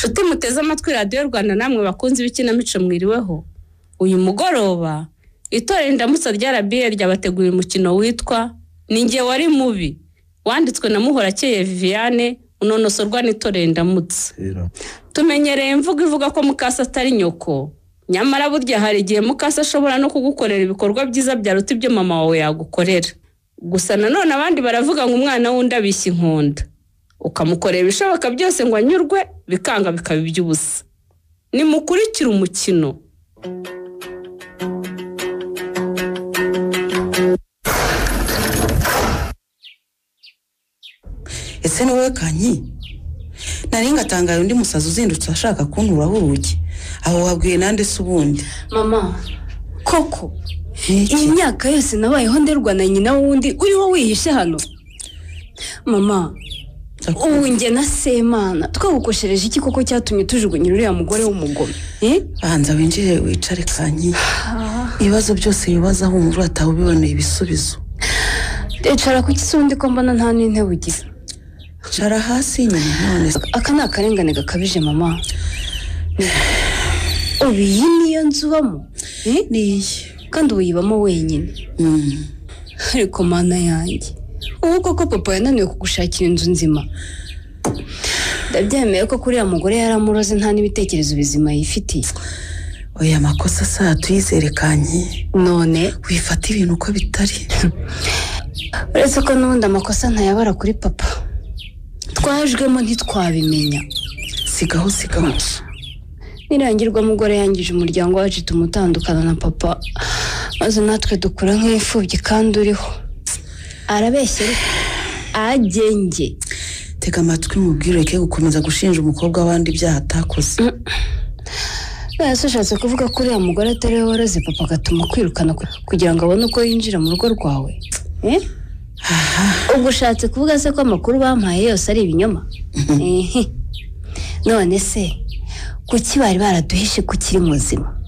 Nshuti muteze amatwi Radiyo Rwanda, namwe bakunzi b'ikinamico, mwiriweho. Uyu mugoroba itorero Indamutsa rya RBA ryabateguriye umukino witwa Ninjye Wari Mubi, wanditswe na Muhorakeye Viviane, unonosorwa n'itorero Indamutsa. Tumenyereye imvugo ivuga ko mukasa atari nyoko, nyamara burya hari igihe mukasa ashobora no kugukorera ibikorwa byiza byaruta ibyo mama wawe yagukorera. Gusa nanone abandi baravuga ngo umwana w'undi abishya inkonda, ukamukorera ibishoboka byose ngo anyurwe, bikanga bikaba iby'ubusa. Nimukurikire umukino. Ese ni wowe Kanyi? Nari ngatangaye undi musazi uzindutse ashaka kunturaho urugi. Aho wabwiye nande se ubundi? Mama, koko iyi myaka yose nabayeho nderwa na nyina wundi uriho wihishe hano. Mama, ubu njye na Semana twagukoshereje iki koko cyatumye tujugunyira uriya mugore w'umugome? Banza winjire wicare Kanyi. Ibibazo byose wibaza humva atawubiboneye ibisubizo. Icara ku kisundi ko mbona nta n'intebe ugira. Cara hasi nyine none. Aka ni akarengane gakabije mama. Ubu iyi niyo nzu ubamo? Niyi. Kandi uyibamo wenyine. Ariko mana yanjye, ubu koko papa yananiwe kugushakira inzu nzima. Ndabyemeye ko kuriya mugore yaramuroze nta n'ibitekerezo bizima yifitiye. Oya makosa saa tuyizere Kanyi. None wifata ibintu uko bitari. Uretse ko n'ubundi amakosa ntayabara kuri papa. Twajwemo ntitwabimenya. Sigaho sigaho. Nirangirwa mugore yangije umuryango wacu tumutandukana na papa, maze natwe dukura nk'imfubyi kandi uriho. Arabeshya agenge. Tega amatwi mubwire ureke gukomeza gushinja umukobwa w'abandi ibyaha atakoze. None ushatse kuvuga ko uriya mugore atari we waroze papa agatuma kwirukana kugira ngo abone uko yinjira mu rugo rwawe? Ubwo ushatse kuvuga se ko amakuru bampaye yose ari ibinyoma? None se kuki bari baraduhishe ko ukiri muzima?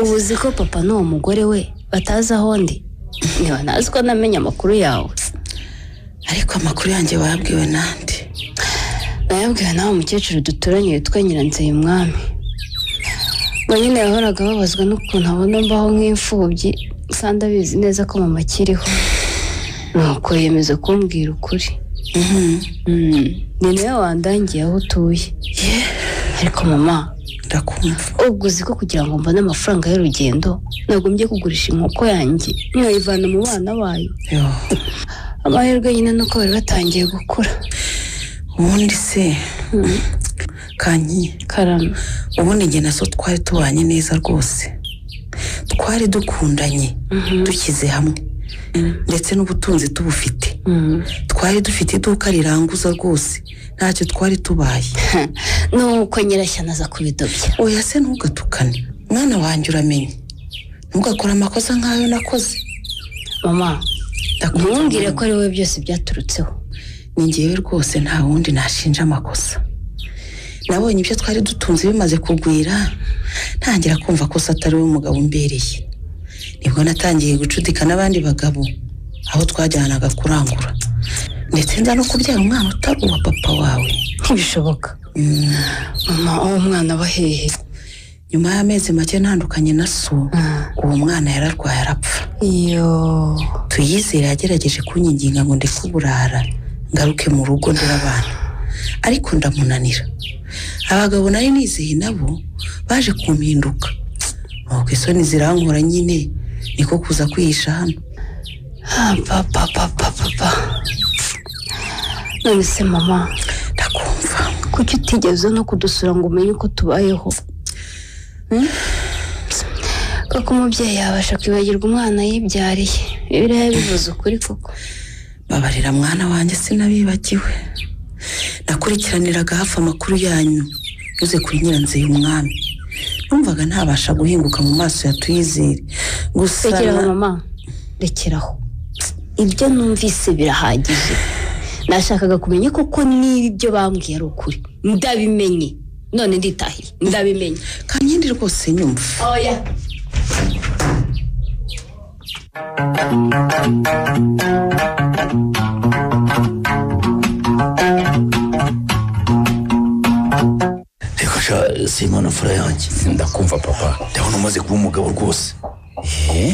Ubu uzi ko papa n'uwo mugore we batazi aho ndi? Niba ntazi ko namenye amakuru yawe. Ariko amakuru yanjye wayabwiwe nande? Nayabwiwe nawe mukecuru duturanye witwa Nyiranzeyumwami. Ngo nyine yahoraga ababazwa n'ukuntu abona mbaho nk'imfubyi, kandi abizi neza ko mama akiriho. Nuko yemeza kumbwira ukuri. Ni nawe wandangiye aho utuye. Ariko mama, ndakumva. Ubwo uzi ko kugira ngo mbone amafaranga y'urugendo nagombye kugurisha inkoko yanjye nkayivana mu bana bayo. Amahirwe nyine nuko bari batangiye gukura. Ubundi se Kanyi, karame, ubundi njye na so twari tubanye neza rwose. Twari dukundanye, dushyize hamwe, ndetse n'ubutunzi tubufite. Twari dufite iduka riranguza rwose, ntacyo twari tubaye. Nuko Nyirashyana aza kubidobya. Oya se ntugatukane mwana wanjye, uramenye ntugakore amakosa nk'ayo nakoze. Mama, ntumbwire ko ari wowe byose byaturutseho. Ni njyewe rwose, nta wundi nashinja amakosa. Nabonye ibyo twari dutunze bimaze kugwira, ntangira kumva ko se atari we mugabo umbereye. Nibwo natangiye gucudika n'abandi bagabo aho twajyanaga kurangura, ndetse nza no kubyara umwana utari uwa papa wawe. Ntibishoboka mama, uwo mwana aba hehe? Nyuma y'amezi make ntandukanye na so, uwo mwana yararwaye arapfa. Iyo Tuyizere yagerageje kunyinginga ngo ndeke uburara ngaruke mu rugo ndera abana, ariko ndamunanira. Abagabo nari nizeye nabo baje kumpinduka, nuko isoni zirankora nyine, niko kuza kwihisha hano. Papa papa papa, none se mama, ndakumva. Kuki utigeze no kudusura ngo umenye uko tubayeho? Koko umubyeyi yabasha kwibagirwa umwana yibyariye? Bibiliya bivuze ukuri koko. Babarira mwana wanjye, sinabibagiwe. Nakurikiraniraga hafi amakuru yanyu nyuze kuri Nyiranzeyumwami. Numvaga ntabasha guhinguka mu maso ya Tuyizere. Gusa rekeraho mama, rekeraho. Ibyo numvise birahagije. Nashakaga kumenya koko niba ibyo bambwiye ari ukuri. Ndabimenye none nditahiye, ndabimenye. Kankindi rwose nyumva. Oya. Sha Simana fura yanjye. Ndakumva papa. Ndabona umaze kuba umugabo rwose.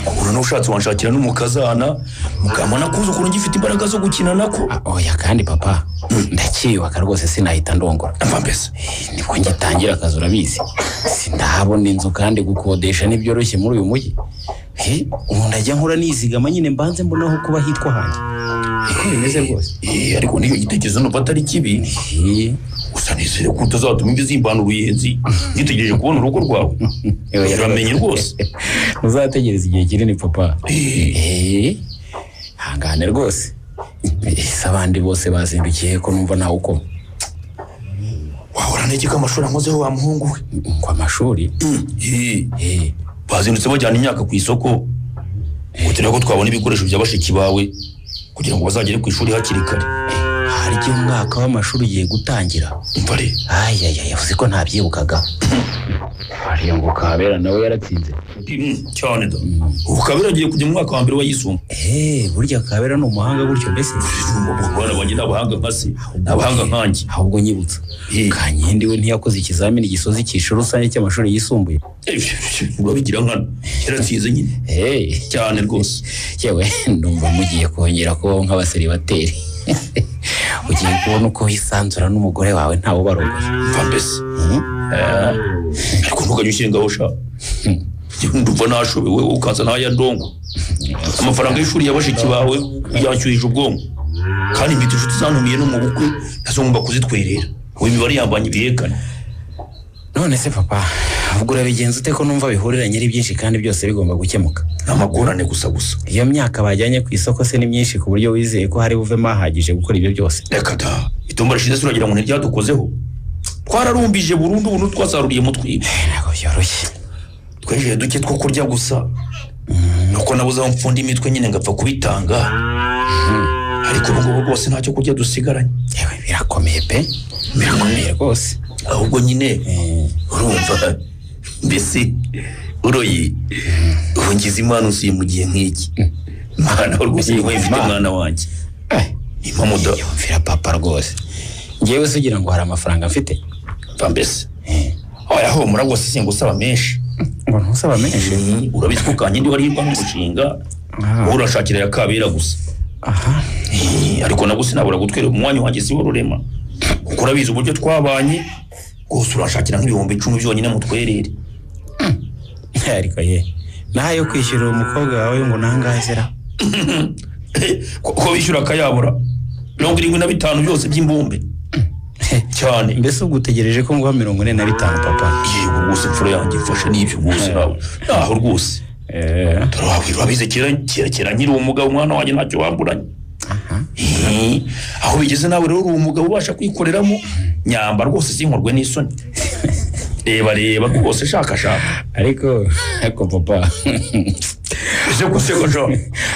Ubu ushatse wanshakira n'umukazana mukamana kuza ukuntu ngifite imbaraga zo gukina nako. Oya kandi papa ndakiyubaka rwose sinahita ndongora. Mva mbese nibwo ngitangira akazi urabizi. Sindahabona inzu kandi gukodesha ntibyoroshye muri uyu mujyi. Umuntu ajya nkora nizigama nyine mbanze mbonaho kuba hitwa hanjye. Niko bimeze rwose. Ariko niyo gitekerezo numva atari kibi. Gusa nizere ko utazatuma imvi zimbana uruyenzi ngitegereje kubona urugo rwawe. Uramenye rwose. Uzategereza igihe kinini papa. Hangane rwose. Ese abandi bose bazindukiye ko numva nawe uko. Wahora n'iki ko amashuri ankozeho wa muhungu we? Ngo amashuri? Bazindutse bajyana imyaka ku isoko kugira ngo twabone ibikoresho bya bashiki bawe kugira ngo bazagere ku ishuri hakiri kare. Hari igihe umwaka w'amashuri ugiye gutangira. Mvare. Ayayaya yavuze ko ntabyibukaga. Hariya ngo Kabera nawe yaratsinze. Cyane da. Ubu Kabera agiye kujya mu mwaka wa mbere w'ayisumbuye. Burya Kabera ni umuhanga gutyo mbese. Abana banjye n'abahanga nka se, n'abahanga nkanjye. Ahubwo nyibutsa. Kankindi we ntiyakoze ikizamini gisoza icyiciro rusange cy'amashuri yisumbuye. Urabigira nkana. Yaratsinze nyine. Cyane rwose. Yewe ndumva mugiye kongera kubaho nk'abaseribateri. Ugiye kubona uko wisanzura n'umugore wawe ntawe ubarogoye. Mva mbese. Ariko ntugajye ushyingaho sha. Ndumva nashobewe ukaza ntaya ndongo. Amafaranga y'ishuri ya bashiki bawe yanshyuhije ubwonko. Kandi mfite inshuti zantumiye no mu bukwe nazo ngomba kuzitwerera. Ubu imibare yambanye ibihekane. None se papa, ubwo urabigenza ute ko numva bihuriranye ari byinshi kandi byose bigomba gukemuka? Amagorane gusa gusa. Iyo myaka bajyanye ku isoko se ni myinshi ku buryo wizeye ko hari buvemo ahagije gukora ibyo byose. Reka da, itumba rishize uragira ngo ntiryadukozeho. Twararumbije burundu burundu twasaruriye mu twibo. Ntabwo byoroshye. Twejeje duke two kurya gusa. Nuko nabuze aho mfunda imitwe nyine ngapfa kubitanga. Ariko ubu ngubu rwose ntacyo kurya dusigaranye. Yewe birakomeye pe. Birakomeye rwose. Ahubwo nyine urumva mbese uroyi ubu ngize Imana usuye mu gihe nk'iki. Mwana rwose niwe mfite mwana wanjye. Impamuda yumvira papa rwose. Ngewe se ugira ngo hari amafaranga mfite? Mva mbese. Oya humura rwose singusaba menshi. Ngo ntusaba menshi? Urabizi ko Kankindi wari hirwa n'umushinga. Wowe urashakira ya Kabera gusa. Ariko nabwo sinabura gutwerera umwanya wanjye si wo rurema. Kuko urabizi uburyo twabanye rwose urashakira nk'ibihumbi 10 byonyine mutwerere. Ariko ye nayo kwishyura umukobwa wawe ngo nangahe zera? Ko bishyura akayabura 75 byose by'imbumbe. Cyane. Mbese ubwo utegereje ko nguha 45 papa? Yego rwose mfura yanjye mfasha n'ibyo rwose nawe. Naho rwose. Urabizi kera nkiri umugabo umwana wanjye ntacyo wamburanye. Aho bigeze nawe rero uri umugabo ubasha kwikoreramo nyamba rwose sinkorwe n'isoni. Reba rwose shaka. Ariko papa ese guseka jo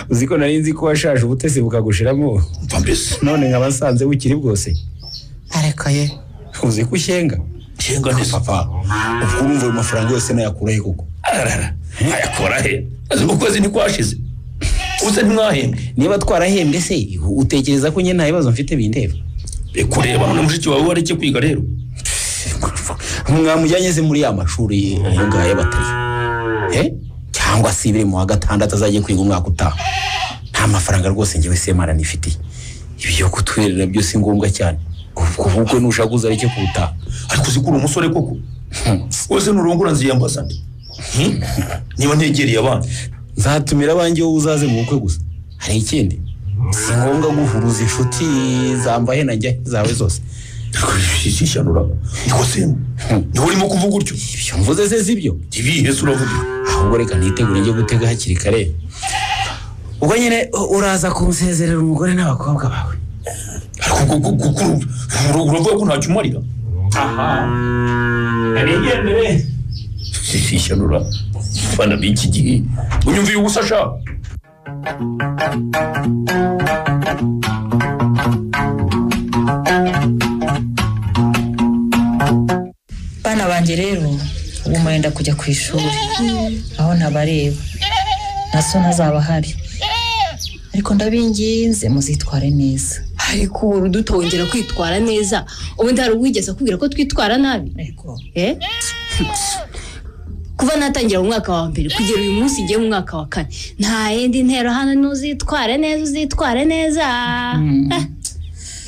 uzi ko nari nzi ko washaje ubutesi bukagushiramo. Mva mbese none nkabasanze bukiri bwose. Ariko ye uzi ko ushyenga shenga neza papa. Ubwo urumva ayo mafaranga yose nayakura he koko? Ararara ayakora he? Ukwezi ntikwashize. Ubusa ntimwahembwe. Niba twarahembwe se utekereza ko njye nta bibazo mfite bindeba? Kureba none mushiki wawe wareke kwiga rero. Mwamujyanye se muri ya mashuri ayo ngayo batari. Cyangwa se ibiri mu wa gatandatu azajye kwiga umwaka utaha. Nta mafaranga rwose njyewe Semana nifitiye. Ibyo kutwerera byo si ngombwa cyane. Ubwo nushaka uzareke kuwutaha. Ariko uzi ko uri umusore koko? Wese nurongora nziyambaza nde? Niba ntegereye abandi nzatumira abanjye wowe uzaze mu bukwe gusa. Hari ikindi si ngombwa guhuruza inshuti zambaye na njye zawe zose. Ishyishanura niko se niho urimo kuvuga utyo? Ibyo mvuze se sibyo? Ibihe se uravuga? Ahubwo reka nitegure njye gutega hakiri kare. Ubwo nyine uraza kunsezerera umugore n'abakobwa bawe. Ariko uravuga ko ntacyo umarira? Aha nigendere. Ishyishanura bana b'iki gihe unyumviye ubusa sha. Bana banjye rero ubu murenda kujya ku ishuri aho ntabareba na so ntazaba ahari, ariko ndabinginze muzitware neza. Ariko ubu dutongera kwitwara neza, ubundi hari uwigeze akubwira ko twitwara nabi? Kuva natangira mu mwaka wa mbere kugera uyu munsi ngiye mu mwaka wa kane, nta yindi ntero hano n'uzitware neza, uzitware neza.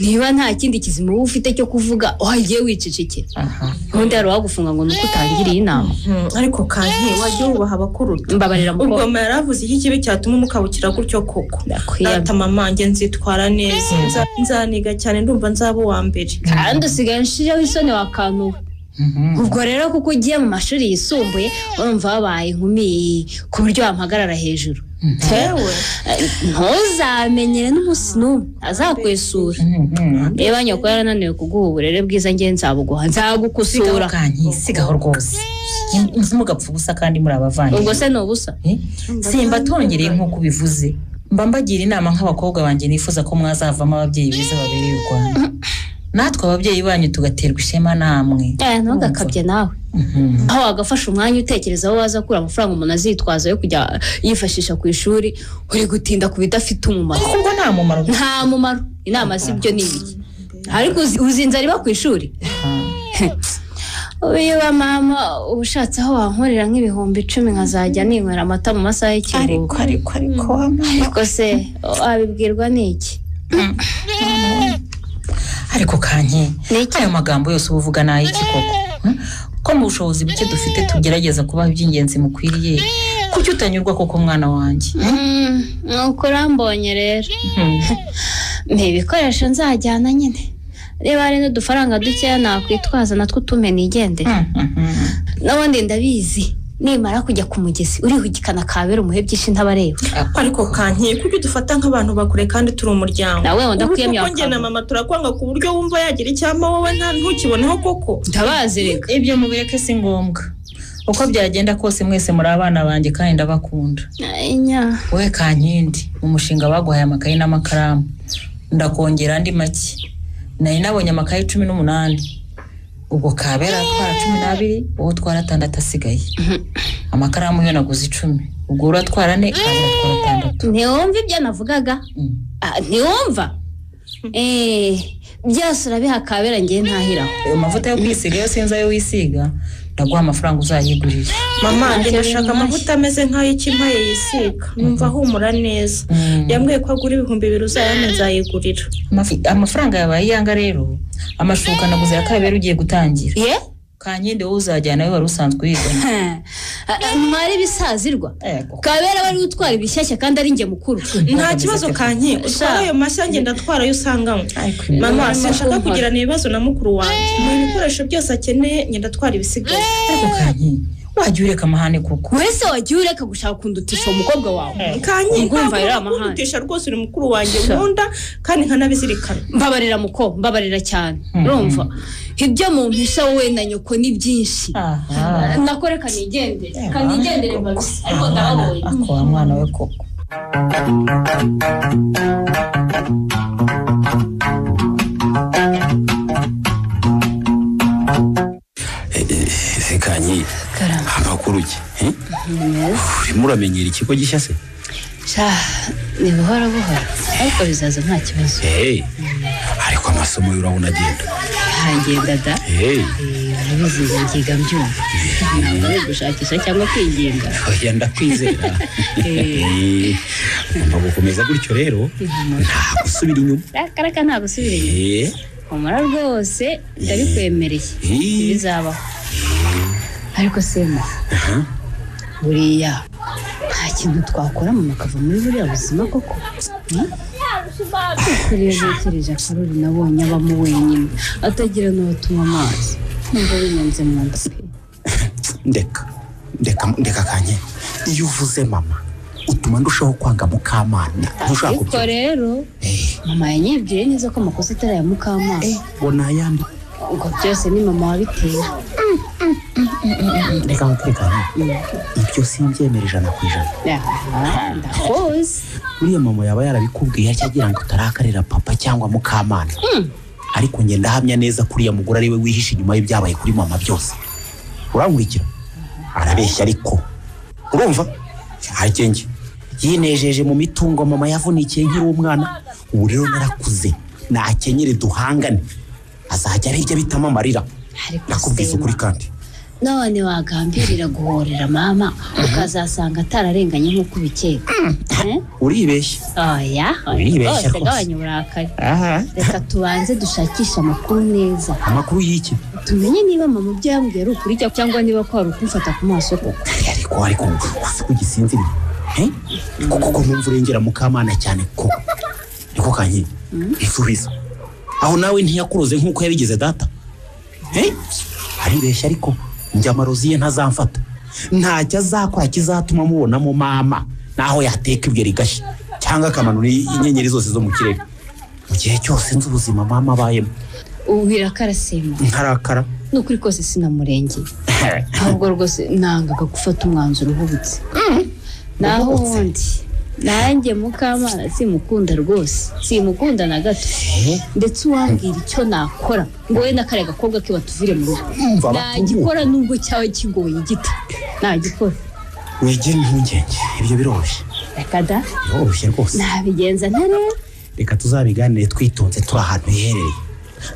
Niba nta kindi kizima uba ufite cyo kuvuga wagiye wicecekera. Ubundi hari uwagufunga ngo nuko utangiriye inama. Ariko kanti wajya wubaha abakuruta. Mbabarira mukobwa. Ubwo mama yaravuze iki kibi cyatuma umukabukira gutyo koko? Data mama njye nzitwara neza, nzaniga cyane, ndumva nzaba uwa mbere. Kandi usigaye nshijeho isoni wakantuwe. Ubwo rero kuko ugiye mu mashuri yisumbuye urumva wabaye inkumi ku buryo wampagarara hejuru. Ntuzamenyere n'umunsi n'umwe azakwesura. Niba nyoko yarananiwe kuguha uburere bwiza njye nzabuguha, nzagukosora. Sigaho rwose, mugapfa ubusa kandi muri abavandimwe. Ubwo se ni ubusa? Simba tongereye nk'uko ubivuze, mba mbagira inama nk'abakobwa banjye nifuza ko mwazavamo ababyeyi beza babereye u Rwanda, natwe ababyeyi banyu tugaterwa ishema namwe. Ntugakabye nawe. Aho wagafasha umwanya utekereza aho waza kura amafaranga umuntu azitwaza yo kujya yifashisha ku ishuri, uri gutinda ku bidafite umumaro. Kuko nta mumaro. Nta mumaro. Inama si byo ni ibiki? Ariko uzi inzara iba ku ishuri? Uyu mama ubushatse aho wankorera nk'10,000 nkazajya ninywera amata mu masaha y'ikiruhuko. Ariko mama. Ariko se wabibwirwa n'iki? Ariko kanki ayo magambo yose ubuvuga n'ayiki koko? Ko mu bushobozi buke dufite tugerageza kubaha iby'ingenzi mukwiriye, kuki utanyurwa koko mwana wanjye? Nuko urambonye rero. Ni ibikoresho nzajyana nyine, niba hari n'udufaranga dukeya nakwitwaza natwo utume nigendere. N'ubundi ndabizi nimara kujya ku mugezi urihugikana kabera umuhe byinshi ntabareba. Ariko kanki kuko dufata nk'abantu bakure kandi turi umuryango. Nawe wenda kwiyemya kuko njye na mama turakwanga ku buryo wumva yagira icyama wowe nta ntukiboneho koko. Ndabazireka. Ibyo mubireke si ngombwa. Uko byagenda kose mwese muri abana banjye kandi ndabakunda. Wowe Kankindi mu mushinga baguhaye amakayi n'amakaramu, ndakongera andi make. Nari nabonye amakayi 18. Ubwo Kabera atwara 12, wowe utwara 6 asigaye. Amakaramu yo naguze 10, ubwo uratwara 4, Kabera atwara 6. Ntiwumva ibyo navugaga? Ntiwumva? Byose urabiha Kabera ngiye ntahiraho. Ayo mavuta yo kwisiga yo sinzi ayo wisiga, ndaguha amafaranga uzayigurira. Mama njye ndashaka amavuta ameze nk'ay'ikimpaye yisiga, numva ahumura neza. Yambwiye ko agura 2000 uzayampe nzayigurira. Amafaranga yabaye iyanga rero, amashuka naguze ya Kabera ugiye gutangira. Kankindi wowe uzajyana we wari usanzwe uyigana. Ntwara ibisazirwa. Kabera wari utwara ibishyashya kandi ari njye mukuru. Nta kibazo Kanki, utwara ayo mashya njye ndatwara ayo usanganywe. Mama sinshaka kugirana ibibazo na mukuru wanjye, mu bikoresho byose akeneye njye ndatwara ibisigaye. Ariko Kanki wajya ureka amahane koko? Wese wajya ureka gushaka kundutisha umukobwa wawe? Kanki ntabwo kundutisha rwose, uri mukuru wanjye nkunda kandi nkanabizirikana. Mbabarira muko, mbabarira cyane. Urumva ibyo mumpisha wowe na nyoko ni byinshi. Nakoreka nigendere, kanigendere mbabise, ariko ndababonye. Ako wa mwana we koko. Kanyi amakuru ki? Urimo uramenyera ikigo gishya se? Ni buhoro buhoro ariko bizaza nta kibazo. Ariko amasomo urabona agenda. Agenda da. Urabizi ngiga mbyumva. Ntabwo ari gushakisha cyangwa kwinginga. Oya ndakwizera. Ugomba gukomeza gutyo rero, nta gusubira inyuma. Karaka nta gusubira inyuma. Humura rwose ndabikwemereye. Bizabaho. Ariko sema buriya nta kintu twakora mama akava muri buriya buzima koko? Kuri iyo ntekereje Karori nabonye abamo wenyine atagira n'uwatuma amazi, numva binyanze mu nda pe. Ndeka Kanye, iyo uvuze mama utuma ndushaho kwanga Mukamana. Ariko rero mama yanyibwiye neza ko amakosa atari aya Mukamana. Bona ayandi. Ngo byose ni mama wabiteye. Reka nkutekane, ibyo simbyemera 100%. Ndakoze. Uriya mama yaba yarabikubwiye agira ngo utarakarira papa cyangwa Mukamana. Ariko njye ndahamya neza kuri ya mugore ari we wihishe inyuma y'ibyabaye kuri mama byose. Urankurikira? Arabeshya ariko. Urumva? Agenge yinejeje mu mitungo mama yavunikiye nkiri umwana, ubu rero narakuze. Nakenyere duhangane. Azajya arya bitama amarira. Nakubwiza ukuri kandi. None wagambirira guhorera mama ukazasanga atararenganye nk'uko ubikeka. Uribeshya. Oya, uribeshya rwose. Gabanya uburakari. Reka tubanze dushakishe amakuru neza. Amakuru y'iki? Tumenye niba mama ibyo yambwiye ari ukuri cyangwa niba ko hari ukumfata ku maso koko. Ariko uzi ko ugisinziriye. Kuko numva urengera Mukamana cyane ko. Niko kanye. Isubiza. Aho nawe ntiyakuroze nk'uko yabigize data. Aribeshya ariko njye amarozi ye ntazamfata. Ntacyo azakora kizatuma mubonamo mama naho yateka ibyo rigashya cyangwa akamanura inyenyeri zose zo mu kirere. Mu gihe cyose nzi ubuzima mama abayemo. Ubu karasema. Ntarakara. Nukuri kose sinamurengeye. Ahubwo rwose nangaga gufata umwanzuro uhubutse. Naho ubundi nanjye Mukamana simukunda rwose, simukunda na gato. Ndetse uwambwira icyo nakora ngo we na kare gakobwa ke batuvire mu rugo, nagikora nubwo cyawe kigoye gito, nagikora. Wegere impungenge, ibyo biroroshye. Reka da, biroroshye rwose. Nabigenza ntare. Reka tuzabiganire twitonze turi ahantu hiherereye.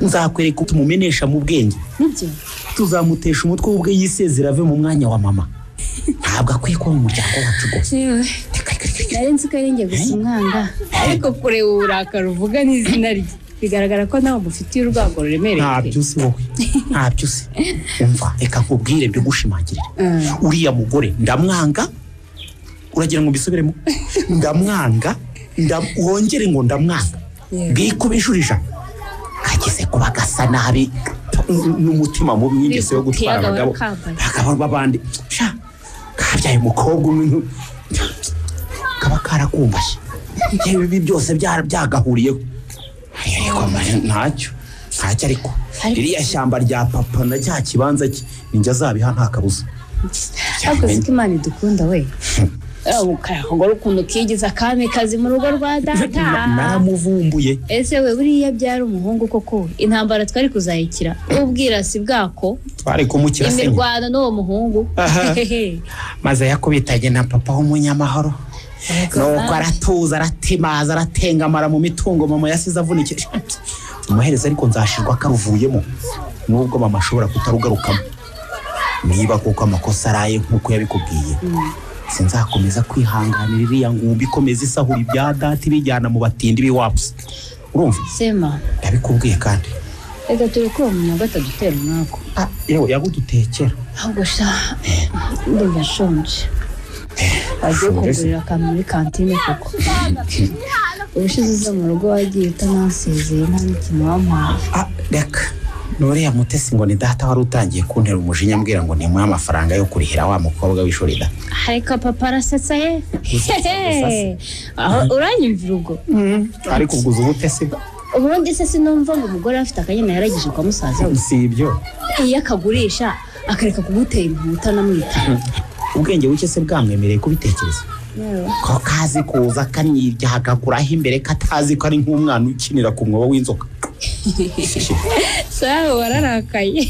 Nzakwereka tumumenesha mu bwenge. Nibyo. Tuzamutesha umutwe ubwe yisezera ave mu mwanya wa mama. Ntabwo akwiye kuba mu muryango wacu rwose. Nari nzi ko ari njye gusa umwanga, ariko kureba uburakari uvuga n'izina rye bigaragara ko nawe mufitiye urwango ruremereye. Ntabyo uzi wowe, ntabyo uzi. Umva, reka nkubwire mbigushimangirire. Uriya mugore ndamwanga, uragira ngo mbisubiremo? Ndamwanga, wongere ngo ndamwanga. Bwikuba inshuro ijana. Kageze kuba gasa nabi n'umutima mubi w'ingeso yo gutwara abagabo. Abagabo b'abandi. Sha, kabyaye umukobwa umwe kaba karakumbashye. Ibi byose byagahuriyeho. Ariko ntacyo ariko ririya shyamba rya papa na cya kibanza cye ninjye azabiha nta kabuza. Ariko siko Imana idukunda we. Ukagora ukuntu kigize akamikazi mu rugo rwa data. Naramuvumbuye. Ese we buriya byari umuhungu koko intambara twari kuzayikira ubwirasi bwako twari kumukira se imirwano n'uwo muhungu. Maze yakubitanye na papa w'umunyamahoro. Nuko aratuza aratemaza aratengamara mu mitungo mama yasize avunikije. Umuhereza ariko nzashirwa karuvuyemo nubwo mama ashobora kutarugarukamo. Niba koko amakosa araye nkuko yabikubwiye. Sinzakomeza kwihanganira iriya ngumbi ikomeza isahura ibya data ibijyana mu batindi b'iwapusi. Urumva? Sema. Ndabikubwiye kandi. Reka turi ko umuntu atadutera umwako. Yewe yagudutekera. Ahubwo sha ndumva nshonje. Wagiye kugurira akantu muri kantine koko. Ubushize uza mu rugo wagiye utanansezeye nta n'ikintu wampaye. Reka. Nuriya Mutesi ngo ni data wari utangiye kuntera umujinya ambwira ngo nimuhe amafaranga yo kurihira wa mukobwa w'ishuri da. Ariko papa arasetsa ye. Aho uranyumvira ubwo. Ariko ubwo ubutesi. Ubundi se sinumva ngo umugore afite akanyana yaragije kwa musaza we. Si ibyo. Iyo akagurisha akareka kugutera imputa namwita. Ubwenge buke se bwamwemereye kubitekereza. Ko kazi kuza kanyirya hakakuraho imbere katazi ko ari nk'umwana ukinira ku mwobo w'inzoka. Sawa wararakaye.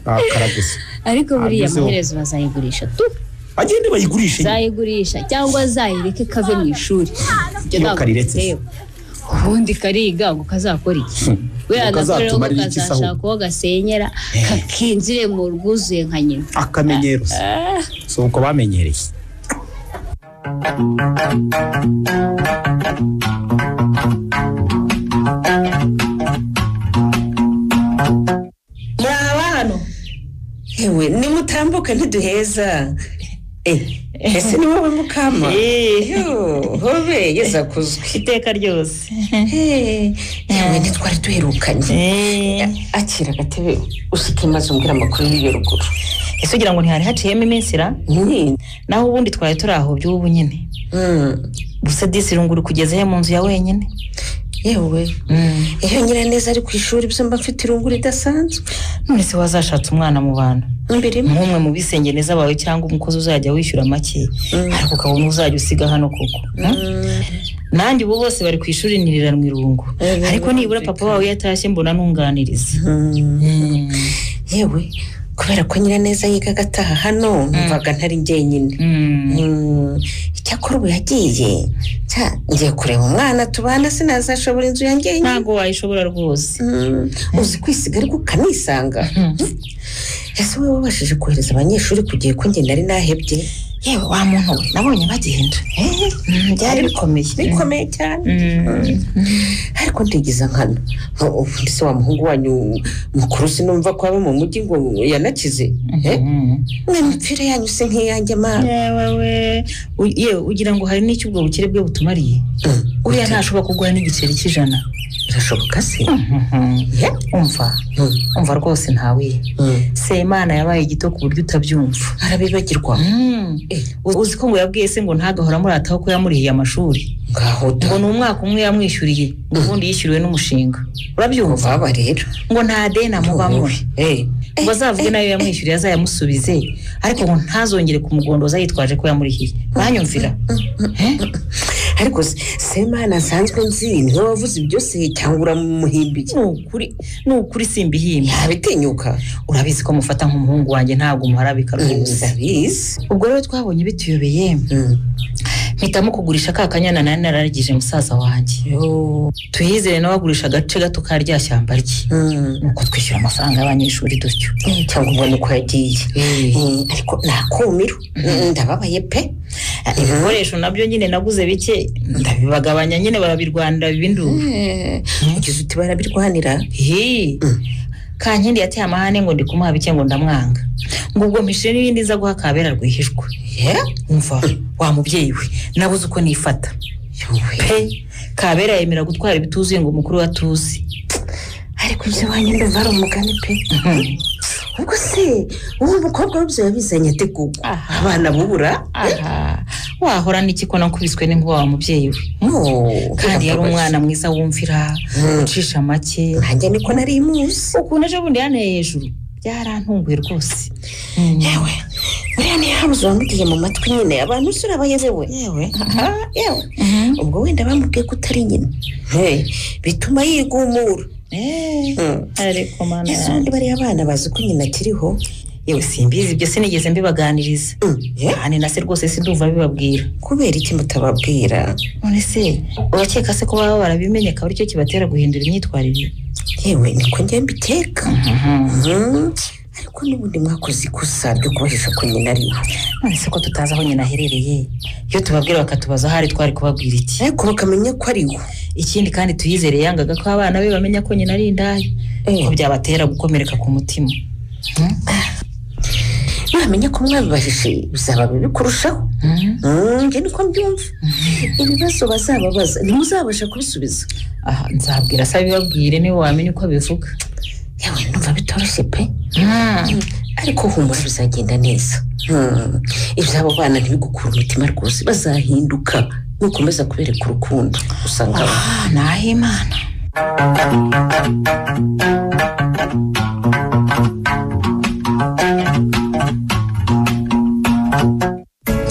Akara gusa. Ariko buriya amaherezo bazayigurisha tu. Bagende bayigurishe. Zayigurisha cyangwa zayireke kave mu ishuri. Ibyo ntabwo. Ubundi kariga ngo kazakora iki? We anakora kazashaka uwo gasenyera kakinjire mu rwuzuye nka nyina. Akamenyero. So uko bamenyereye. Muraba hano. Ewe nimutambuke ntiduheza. Ese ni wowe Mukama? Yo, hobe yeza kuzwi iteka ryose. Yewe ntitwari duherukanye. Akira agatebe usike maze umbwira amakuru y'iyo ruguru. Ese ugira ngo ntihari haciyemo iminsi ra? Naho ubundi twari turi aho by'ubu nyine. Gusa disi runguru kugeza he mu nzu ya wenyine? Yewe iyo Nyiraneza ari ku ishuri byo mba mfite irungu ridasanzwe. None se wazashatse umwana mu bantu nk'umwe mu bisengeneza bawe cyangwa umukozi uzajya wishyura make, ariko ukabona uzajya usiga hano koko. Nanjye ubu bose bari ku ishuri niriranwa irungu, ariko nibura papa wawe yatashye mbona ntunganiriza. Yewe Kubera ko Nyiraneza yigaga ataha hano, numvaga ntari njyenyine. Icyakora ubu yagiye. Ngiye kureba umwana tubana, sinazashobora inzu ya njyenyine. Ntabwo wayishobora rwose. Uzi kwisiga ariko ukanisanga. Ese wowe wabashije kohereza abanyeshuri ku gihe ko njye nari nahebye? Yewe wa muntu we, nabonye bagenda. Byari bikomeye. Bikomeye cyane. Ariko ndigeza nkana. Ubundi se wa muhungu wanyu mukuru sinumva ko aba mu mujyi ngo yanakize. Mwe mipira yanyu se nk'iyanjye ma. Yewe yewe ugira ngo hari n'icyo ubwo bukire bwe butumariye. Uriya ntashobora kugura n'igiceri cy'ijana. Birashoboka se? Umva rwose ntawe. Semana yabaye gito ku buryo utabyumva. Arabibagirwa. Uzi ko ngo yabwiye se ngo ntagahora amurataho ko yamurihiye amashuri. Ngo ni umwaka umwe yamwishyuriye, ngo ubundi yishyuriwe n'umushinga. Urabyumva? Aba rero. Ngo nta deni amubamo. Ngo azavuge nayo yamwishyuriye azayamusubize, ariko ngo ntazongere kumugondoza yitwaje ko yamurihiye. Banyumvira. Ariko Semana nsanzwe nzi niwe wavuze ibyo se cyangwa uramuhimbiye? Ni ukuri simbihimba. Yabitinyuka. Urabizi ko mufata nk'umuhungu wanjye, ntabwo umuharabika rwose. Ndabizi. Ubwo rero twabonye bituyobeye, mpitamo kugurisha ka kanyana nari nararigije musaza wanjye. Tuyizere nawe agurisha agace gato ka rya shyamba rye. Nuko twishyura amafaranga y'abanyeshuri dutyo. Cyangwa ubona uko yagiye. Ariko nakumiro, ndababaye pe. Ibikoresho nabyo nyine naguze bike ndabibagabanya nyine, barabirwanira bibindura. Ugize uti barabirwanira? Kankindi yateye amahane ngo ndi kumuha bike ngo ndamwanga. Ngo ubwo mpishe n'ibindi nza guha Kabera rwihishwa. Umva wa mubyeyi we, nabuze uko nifata. Pe Kabera yemera gutwara ibituzuye ngo mukuru watuzi. Ariko ibyo wanyu ndumva ari umugani pe. Ubwo se uwo mukobwa w'ibyo yabizanye ate koko? Abana bubura? Wahora n'iki ko nakubiswe n'inkuba wa mubyeyi we? Kandi yari umwana mwiza wumvira, ucisha make. Nanjye niko nari muzi. Ukuntu ejo bundi yanteye hejuru byarantunguye rwose. Yewe buriya niyo habuze uwamubwiye mu matwi nyine, abantu usura abayobewe. Yewe yewe ubwo wenda bamubwiye ko utari nyina bituma yigumura. Ariko mana ese ubundi bariya abana bazi ko nyina akiriho? Yewe simbizi ibyo, sinigeze mbibaganiriza. Kandi na se rwose sindumva bibabwira. Kubera iki mutababwira? None se urakeka se ko baba barabimenye akaba aricyo kibatera guhindura imyitwarire? Yewe niko njye mbiteka. Ariko n'ubundi mwakoze ikosa ryo kubahisha ko nyina ariwe. None se ko tutazi aho nyina aherereye, iyo tubabwira bakatubaza ahari twari kubabwira iki? Ariko bakamenya ko ariwe. Ikindi kandi Tuyizere yangaga ko abana be bamenya ko nyina ari indaya, ko byabatera gukomereka ku mutima. Bamenya ko mwabibahishe bizaba bibi kurushaho. Njye niko mbyumva. Ibibazo bazababaza ntimuzabasha kubisubiza. Aha nzabwira se abibabwire, niwe wamenya uko abivuga. Yewe ndumva bitoroshye pe. Ariko humura bizagenda neza. Iby'abo bana ntibigukura umutima rwose, bazahinduka nukomeza kubereka urukundo usanga. Naho Imana.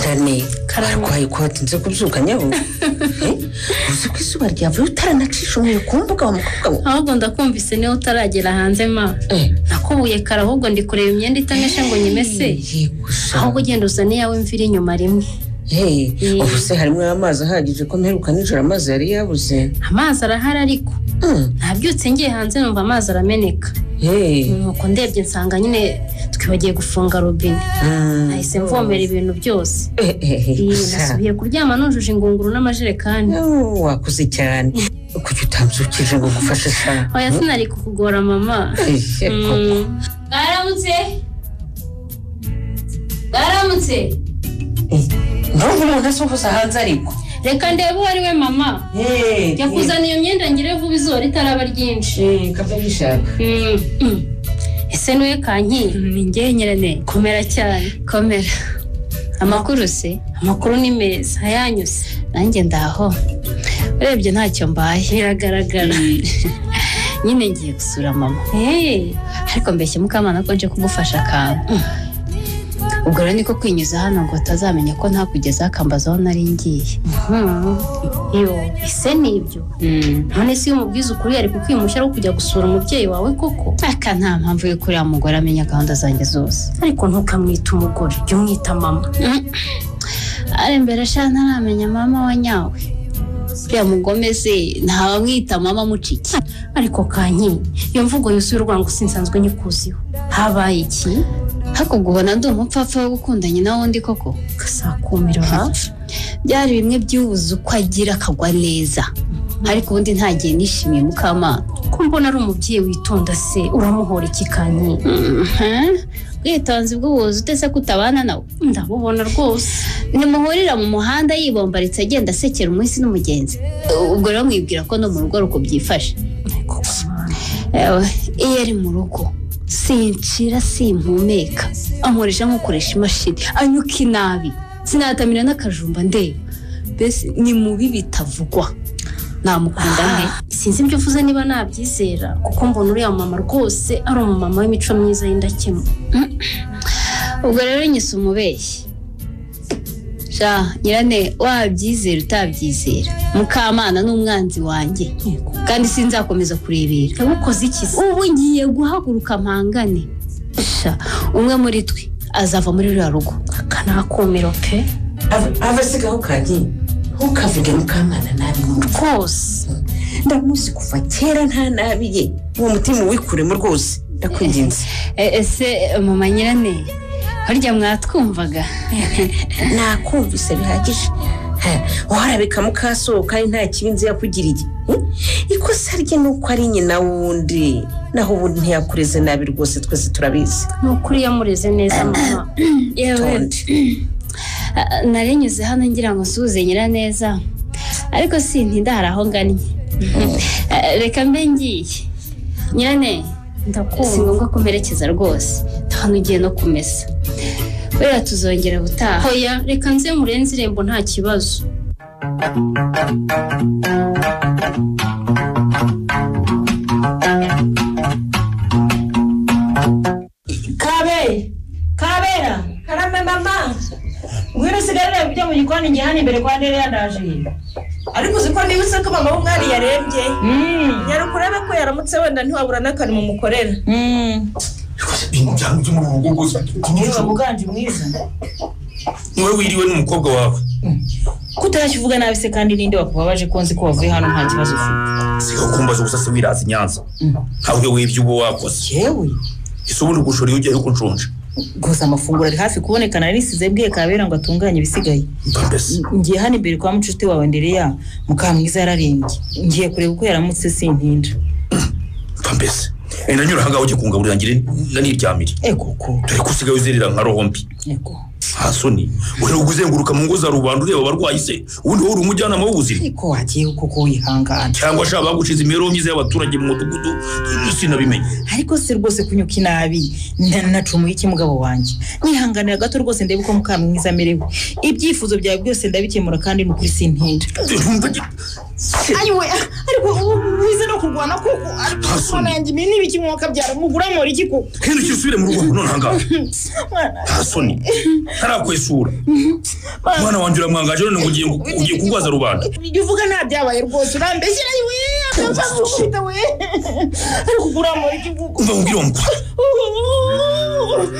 Cyane kararwaye ko watinze kubyuka nyabo. Uzi ko izuba ryavuye utaranacisha umweyo ku mbuga wa mukobwa we? Ahubwo ndakumvise niwe utaragera hanze ma. Nakubuye kare ahubwo ndi kureba imyenda itameshe ngo nyimese. Ahubwo ugenda uzane iyawe mvira inyuma rimwe. Ubu se harimo amazi ahagije ko mperuka nijoro amazi yari yabuze? Amazi arahari ariko nabyutse ngiye hanze numva amazi arameneka. Nuko ndebye nsanga nyine twibagiye gufunga robine. Nahise mvomera ibintu byose. Nasubiye kuryama nujuje ingunguru n'amajerekani. Wakuze cyane. Kuki utambyukije ngo ngufashe sha? Oya sinari kukugora mama. Bwaramutse. Bwaramutse. Ndumva umuntu asuhuza hanze ariko. Reka ndebe uwo ari we mama. Jya kuzana iyo myenda ngire vuba izuba ritaraba ryinshi. Kabe bishaka. Ese niwe Kanki? Ni njye Nyirane. Komera cyane. Komera. Amakuru se? Amakuru ni meza, ayanyuze. Nanjye ndaho. Urebye ntacyo mbaye. Biragaragara. Nyine ngiye gusura mama. Ariko mbeshye Mukamana ko nje kugufasha akantu. Ubwo rero niko kwinyuza hano ngo atazamenya ko ntakugeza akambaza aho nari ngiye. Yo, ese nibyo? None se iyo umubwiza ukuri yari kukwimushya ari kujya gusura umubyeyi wawe koko? Aka nta mpamvu yo kuriya mugore amenya gahunda zanjye zose. Ariko ntukamwita umugore, jya umwita mama. Ari mbere sha ntaramenya mama wa nyawe. Uriya mugome se ntawamwita mama muciki. Ariko Kanyi, iyo mvugo yuzuye urwango sinsanzwe nyikuziho. Habaye iki? Hakugubona ndi umupfapfa wo gukundanye na wundi koko? Kasakumira ha? Byari bimwe by'ubuze uko agira akagwa neza. Ariko ubundi nta gihe nishimiye Mukamana. Ko mbona ari umubyeyi witonda se uramuhora iki Kanyi? Ubwitonzi bw'ubuzi utese kutabana nawe? Ndabubona rwose. Nimuhurira mu muhanda yibombaritse agenda asekera umuhisi n'umugenzi. Ubwo rero mwibwira ko no mu rugo ruko byifashe. Iyo ari mu rugo sincira simpumeka, ankoresha nk'ukoresha imashini, anyuka inabi, sinatamira n'akajumba ndeba. Mbese ni mubi bitavugwa. Namukunda nte? Sinzi ibyo uvuze niba nabyizera, kuko mbona uriya mama rwose ari umumama w'imico myiza y'indakemwa. Ubwo rero nyise umubeshyi. Sha nyirane, wabyizera utabyizera, Mukamana ni umwanzi wanjye kandi sinzakomeza kurebera. Yagukoze iki se? Ubu ngiye guhaguruka mpangane. Sha umwe muri twe azava muri ruriya rugo. Aka nakumiro pe. Ava sigaho Kanyi, ntukavuge Mukamana nabi rwose. Ndamuzi kuva kera nta nabi ye. Uwo mutima wikuremo rwose, ndakwinginze. Ese mama nyirane, harya mwatwumvaga? Nakumvise bihagije. Uharabika mukaso kandi nta kibi nzi yakugiriye. Ikosa rye nuko ari nyina wundi, naho ubundi ntiyakureze nabi rwose, twese turabizi. Nukuri yamureze neza mama. Yewe narinyuze hano ngira ngo nsuhuze Nyiraneza, ariko sintinda hari aho ngannye. Reka mbe ngiye. Nyirane, ndakumva. Si ngombwa kumperekeza rwose, hano ugiye no kumesa. Buriya tuzongera gutaha. Hoya, reka nze murenze irembo nta kibazo. Kabe, Kabera, karame mama. Ngwino usigarire ibyo mu gikoni njye hano imbere kwa Ndereya ndaje. Ariko uzi ko nibutse ko mama w'umwari yarembye. Nyaruka urebe ko yaramutse wenda ntiwabura n'akantu mumukorera. Ibintu byanjye muri ubu rugo rwose. Niba muganje mwiza. Niwe wiriwe n'umukobwa wawe. Kutashyivuga nabi se kandi ninde wakubabaje ko nzi ko wavuye hano nta kibazo ufite. Siga kumbaza ubusa se wiraza i Nyanza. Ntabwo wibye ubo wakoze. Yewe. Ese ubundi gushora iyo ugiye uko nshonje. Gusa amafunguro ari hafi kuboneka, nari nisize mbwiye Kabera ngo atunganye ibisigaye. Ngiye hano imbere kwa mucuti wawe Ndereya, Mukamwiza yararembye. Ngiye kureba uko yaramutse sintinda. Mbese ndanyura ahangaha ujye kungaburira ngire naniryamire. Ego ko. Dore ko usigaye uzerera nka roho mbi. Ego. Nta soni. Uri kuzenguruka mu ngo za rubanda ureba abarwayi se, ubundi wowe uri umujyanama w'ubuzima. Ariko wagiye koko wihangana. Cyangwa sha bagucize imibereho myiza y'abaturage mu mudugudu sinabimenye. Ariko se rwose kunyuka inabi nacumuye iki mugabo wanjye? Nihanganira gato rwose ndebe uko Mukamwiza amerewe. Ibyifuzo byawe byose ndabikemura kandi ni ukuri sintinda. Ayiwe, ariko wize no kurwana koko. Ariko nanjye ibi ni ibiki mwaka byara mugura muri iki koko. Hindukira usubire mu rugo none ahangaha. Nta soni. Ntarakwesura. Mwana wanjye uramwangaje none ngo ugiye kugwaza rubanda. Ibyo uvuga nta byabaye rwose, urambeshyira iwe. Ariko ugura muri iki koko. Umva nkubwire wa mukwa.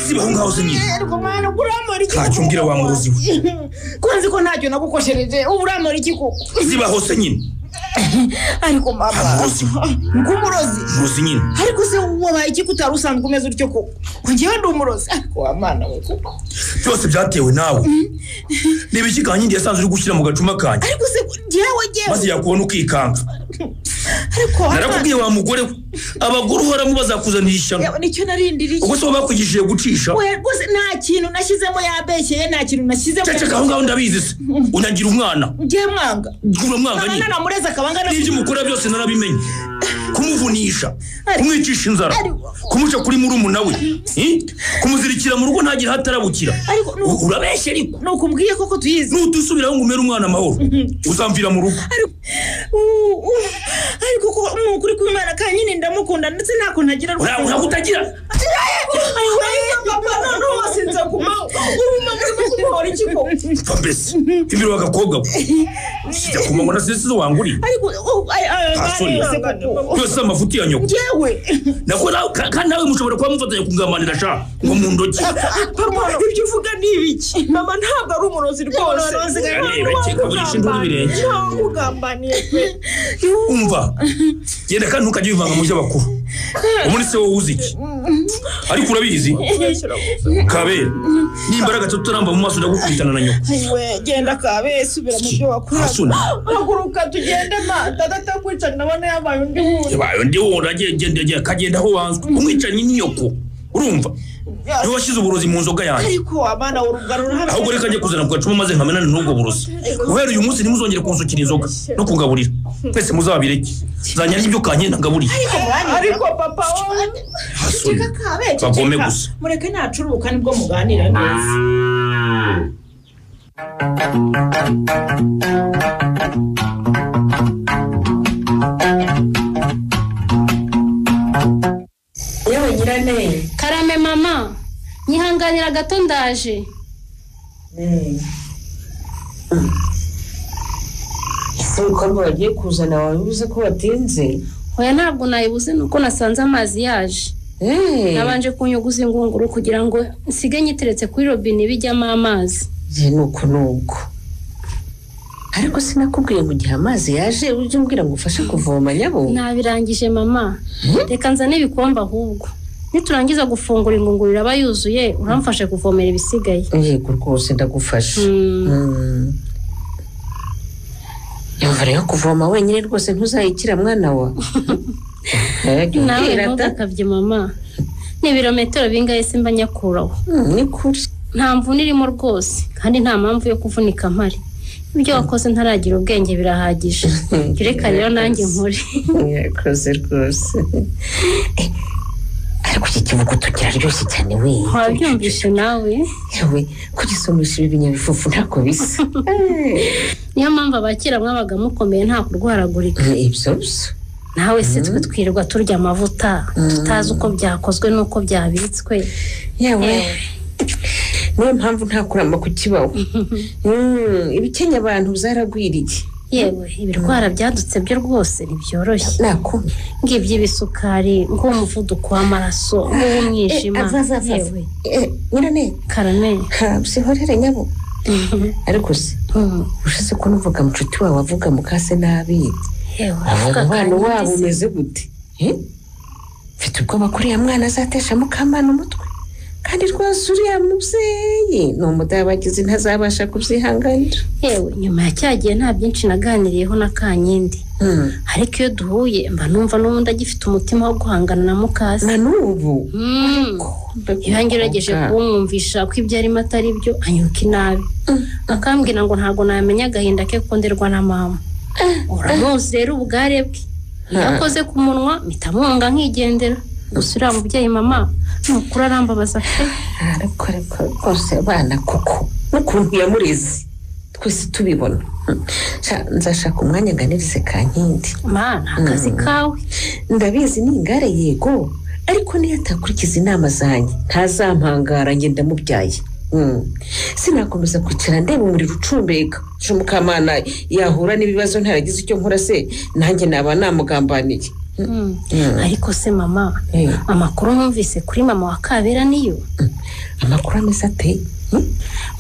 Siba aho ngaho se nyine. Ariko mwana ugura muri iki koko. Ntacyo umbwira wa murozi we. Ko nzi ko ntacyo nagukoshereje, ubu uramura iki koko. Ziba hose nyine. Ariko mama, nk'umurozi. Umurozi nyine. Ariko se wabaye iki kutari usanzwe umeze utyo koko? Njyewe ndi umurozi. Ariko wa mwana we koko. Byose byatewe nawe. Niba iki Kankindi yasanze uri gushyira mu gacuma kanjye. Ariko se njyewe. Maze yakubona ukikanga. Ariko narakubwiye wa mugore we, abagore uhoramo bazakuzanira ishyano. Nicyo narindiriye. Ubwo se bakwigishije gucisha? We rwose nta kintu nashyizemo yabeshyeye, nta kintu nashyizemo. Ceceka aho ngaho ndabizi se. Unyagira umwana. Ngiye mwanga. Uramwanga nyine. Namureze akabanga. N'ibyo umukora byose narabimenye. Kumuvunisha, kumwicisha inzara, kumuca kuri murumuna we, kumuzirikira mu rugo ntagire hatarabukira. Urabeshya ariko. Nukumbwiye koko tuyizi. Nutusubiraho ngo umere umwana amahoro, uzamvira mu rugo. Ariko ko umukuri kw'Imana Kanyine ndamukunda ndetse ntako ntagira rwose. Uraho utagira. Papa none wasinze ku manywa. Ubu mama urimo kumuhora iki koko? Mbese ibiro w'agakobwa we sijya ku manywa na sisi wanguriye. Ariko yose amafuti ya nyoko. Njyewe nako kandi nawe mushobora kuba mufatanya kugambanira sha ngo mu ndoki. Papa ibyo uvuga ni ibiki? Mama ntabwo ari umurozi rwose. Ntawugambaniye pe. Umva genda kandi ntukajye wivanga mu by'abakuru. Ubundi se wowe uzi iki? Ariko urabizi Kabera nimbaraga tutaramba mu maso ndagukubitana na nyoko. Ayiwe genda Kabera subira mu byo wakora. Haguruka tugende ma dada atakwica ndabona yabaye undi wundi. Yabaye undi wundi agende akagenda aho wanzwe. Umwicanyi ni nyoko. Urumva? Niwe washyize uburozi mu nzoga yanjye. Ariko abana urugarura. Ahubwo reka njye kuzana ku gacuma maze nkamenane n'ubwo burozi. Guhera uyu munsi ntimuzongere kunsukira inzoga no kungaburira. Twese muzabireke. Nzanya n'ibyo Kankindi ngaburiye. Ariko papa wowe bagome gusa. Mureke nacuruka nibwo muganira neza. Yewe nyirane. Karame mama, nyihanganira gato ndaje. Ese umukobwa wagiye kuzana wabibuze ko watinze? Oya ntabwo nayibuze nuko nasanze amazi yaje. Nabanje kunyuguza ingunguru kugira ngo nsige nyiteretse kuri robine bijyamo amazi. Je nuko nuko. Ariko sinakubwiye ngo igihe amazi yaje ujye umbwira ngo ufashe kuvoma nyabo. Nabirangije mama. Reka nzane ibikombe ahubwo. Niturangiza gufungura ingunguru iraba yuzuye uramfashe kuvomera ibisigaye. Yego rwose ndagufasha. Yumva rero kuvoma wenyine rwose ntuzayikira mwana wa. Nawe ntugakabye mama. Ni ibirometero bingahe simba nyakuraho? Ni kuri. Nta mvune irimo rwose kandi nta mpamvu yo kuvunika mpari. Ibyo wakoze ntaragira ubwenge birahagije. Reka rero nanjye nkore. Yakoze rwose. Ariko iki kivuguto kiraryoshye cyane we. Wabyumvise nawe? Yewe kugisomesha ibi binyabifufu ntako bisa. Niyo mpamvu abakira mwabaga mukomeye nta kurwaragurika. Ibyo byo. Nawe se twe twirirwa turya amavuta tutazi uko byakozwe n'uko byabitswe. Yewe niyo mpamvu nta kuramba kukibaho. Ibikenya abantu byaragwiriye. Yewe ibirwara byadutse byo rwose ntibyoroshye. Nako ng'iby'ibisukari ng'umuvuduko w'amaraso ng'umwijima. Yewe nyirane Karame sihorere nyabo. Ariko se ushize ko nuvuga mucuti wawe avuga mukase nabi. Yewe umubano wabo umeze gute? Mfite ubwoba kuri ya mwana azatesha Mukamana umutwe. Kandi rwose uriya mubyeyi ni umudabagizi ntazabasha kubyihanganira. Yewe nyuma ya cyagiye nta byinshi naganiriyeho na Kankindi. Ariko iyo duhuye mba numva n'ubundi agifite umutima wo guhangana na mukase. Na n'ubu iyo ngerageje kumwumvisha ko ibyo arimo atari byo anyuka inabi. Akambwira ngo ntabwo namenya agahinda ke kuko nderwa na mama. Uramuzi rero ubugare bwe. Iyo akoze ku munwa mpita mwonga nkigendera. Gusa uriya mubyeyi mama nukuri arambabaza pe. Ariko rwose abana koko n'ukuntu yamureze twese tubibona. Nzashaka umwanya nganirize Kankindi. Ma nta kazi kawe. Ndabizi ni ingare yego, ariko niyo atakurikiza inama zanjye ntazampangara njye ndamubyaye. Sinakomeza kwicara ndeba umuriro ucumbeka. Mukamana yahura n'ibibazo ntaragize icyo nkora se nanjye naba namugambaniye. Ariko se mama amakuru numvise kuri mama wa Kabera niyo. Amakuru ameze ate?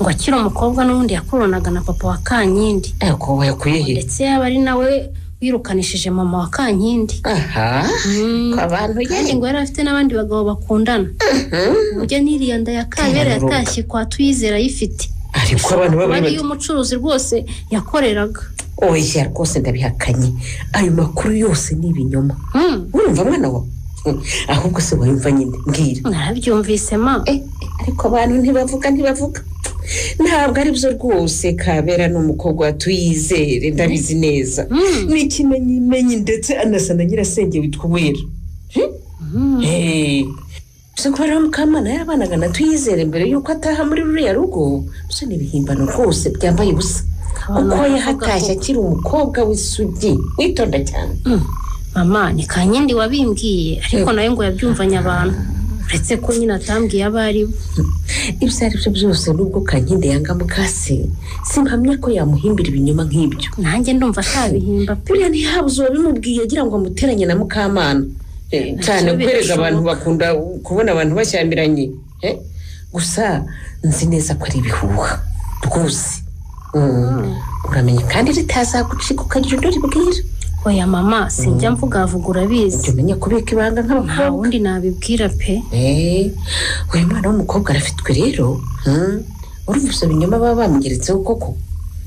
Ngo akiri umukobwa n'ubundi yakuranaga na papa wa Kankindi. Ariko wayakuye he? Ndetse yaba ari nawe wirukanishije mama wa Kankindi. Aha. Abantu kandi ngo yari afite n'abandi bagabo bakundana. Ujya n'iriya nda ya Kabera yatashye kwa Tuyizera ayifite. Ariko abantu baba bari umucuruzi rwose yakoreraga. Oya rwose ndabihakanye. Ayo makuru yose ni ibinyoma. Urumva mwana wa? Ahubwo se wayumva nyine mbwira. Narabyumvise ma. Ariko abantu ntibavuga. Ntabwo ari byo rwose. Kabera ni umukobwa wa Tuyizere ndabizi neza. Ni ikimenyimenyi ndetse anasa na nyirasenge witwa Uwera. Gusa kuba rero Mukamana yarabanaga na Tuyizere mbere yuko ataha muri ruriya rugo, gusa ni ibihimbano rwose byambaye ubusa. Kuko yahatashye akiri umukobwa w'isugi witonda cyane. Mama ni Kankindi wabimbwiye ariko nawe ngo yabyumvanye abantu. Uretse ko nyine atambwiye abo ari bo. Ibyo ari byo byose nubwo Kankindi yanga mukase, simpamya ko yamuhimbira ibinyoma nk'ibyo. Nanjye ndumva atabihimba pe. Buriya ntihabuze uwabimubwiye agira ngo amuteranye na Mukamana. Cyane kwereka abantu bakunda kubona abantu bashyamiranye. Gusa nzi neza ko ari ibihuha rwose. Uramenye kandi ritazagucika ukagira undi uribwira. Oya mama, sinjya mvugavuga urabizi. Ujya umenya kubika ibanga nk'abakobwa. Nta wundi nabibwira pe. Uyu mwana w'umukobwa arafitwe rero. Urumva ibyo binyoma baba bamugeretseho koko.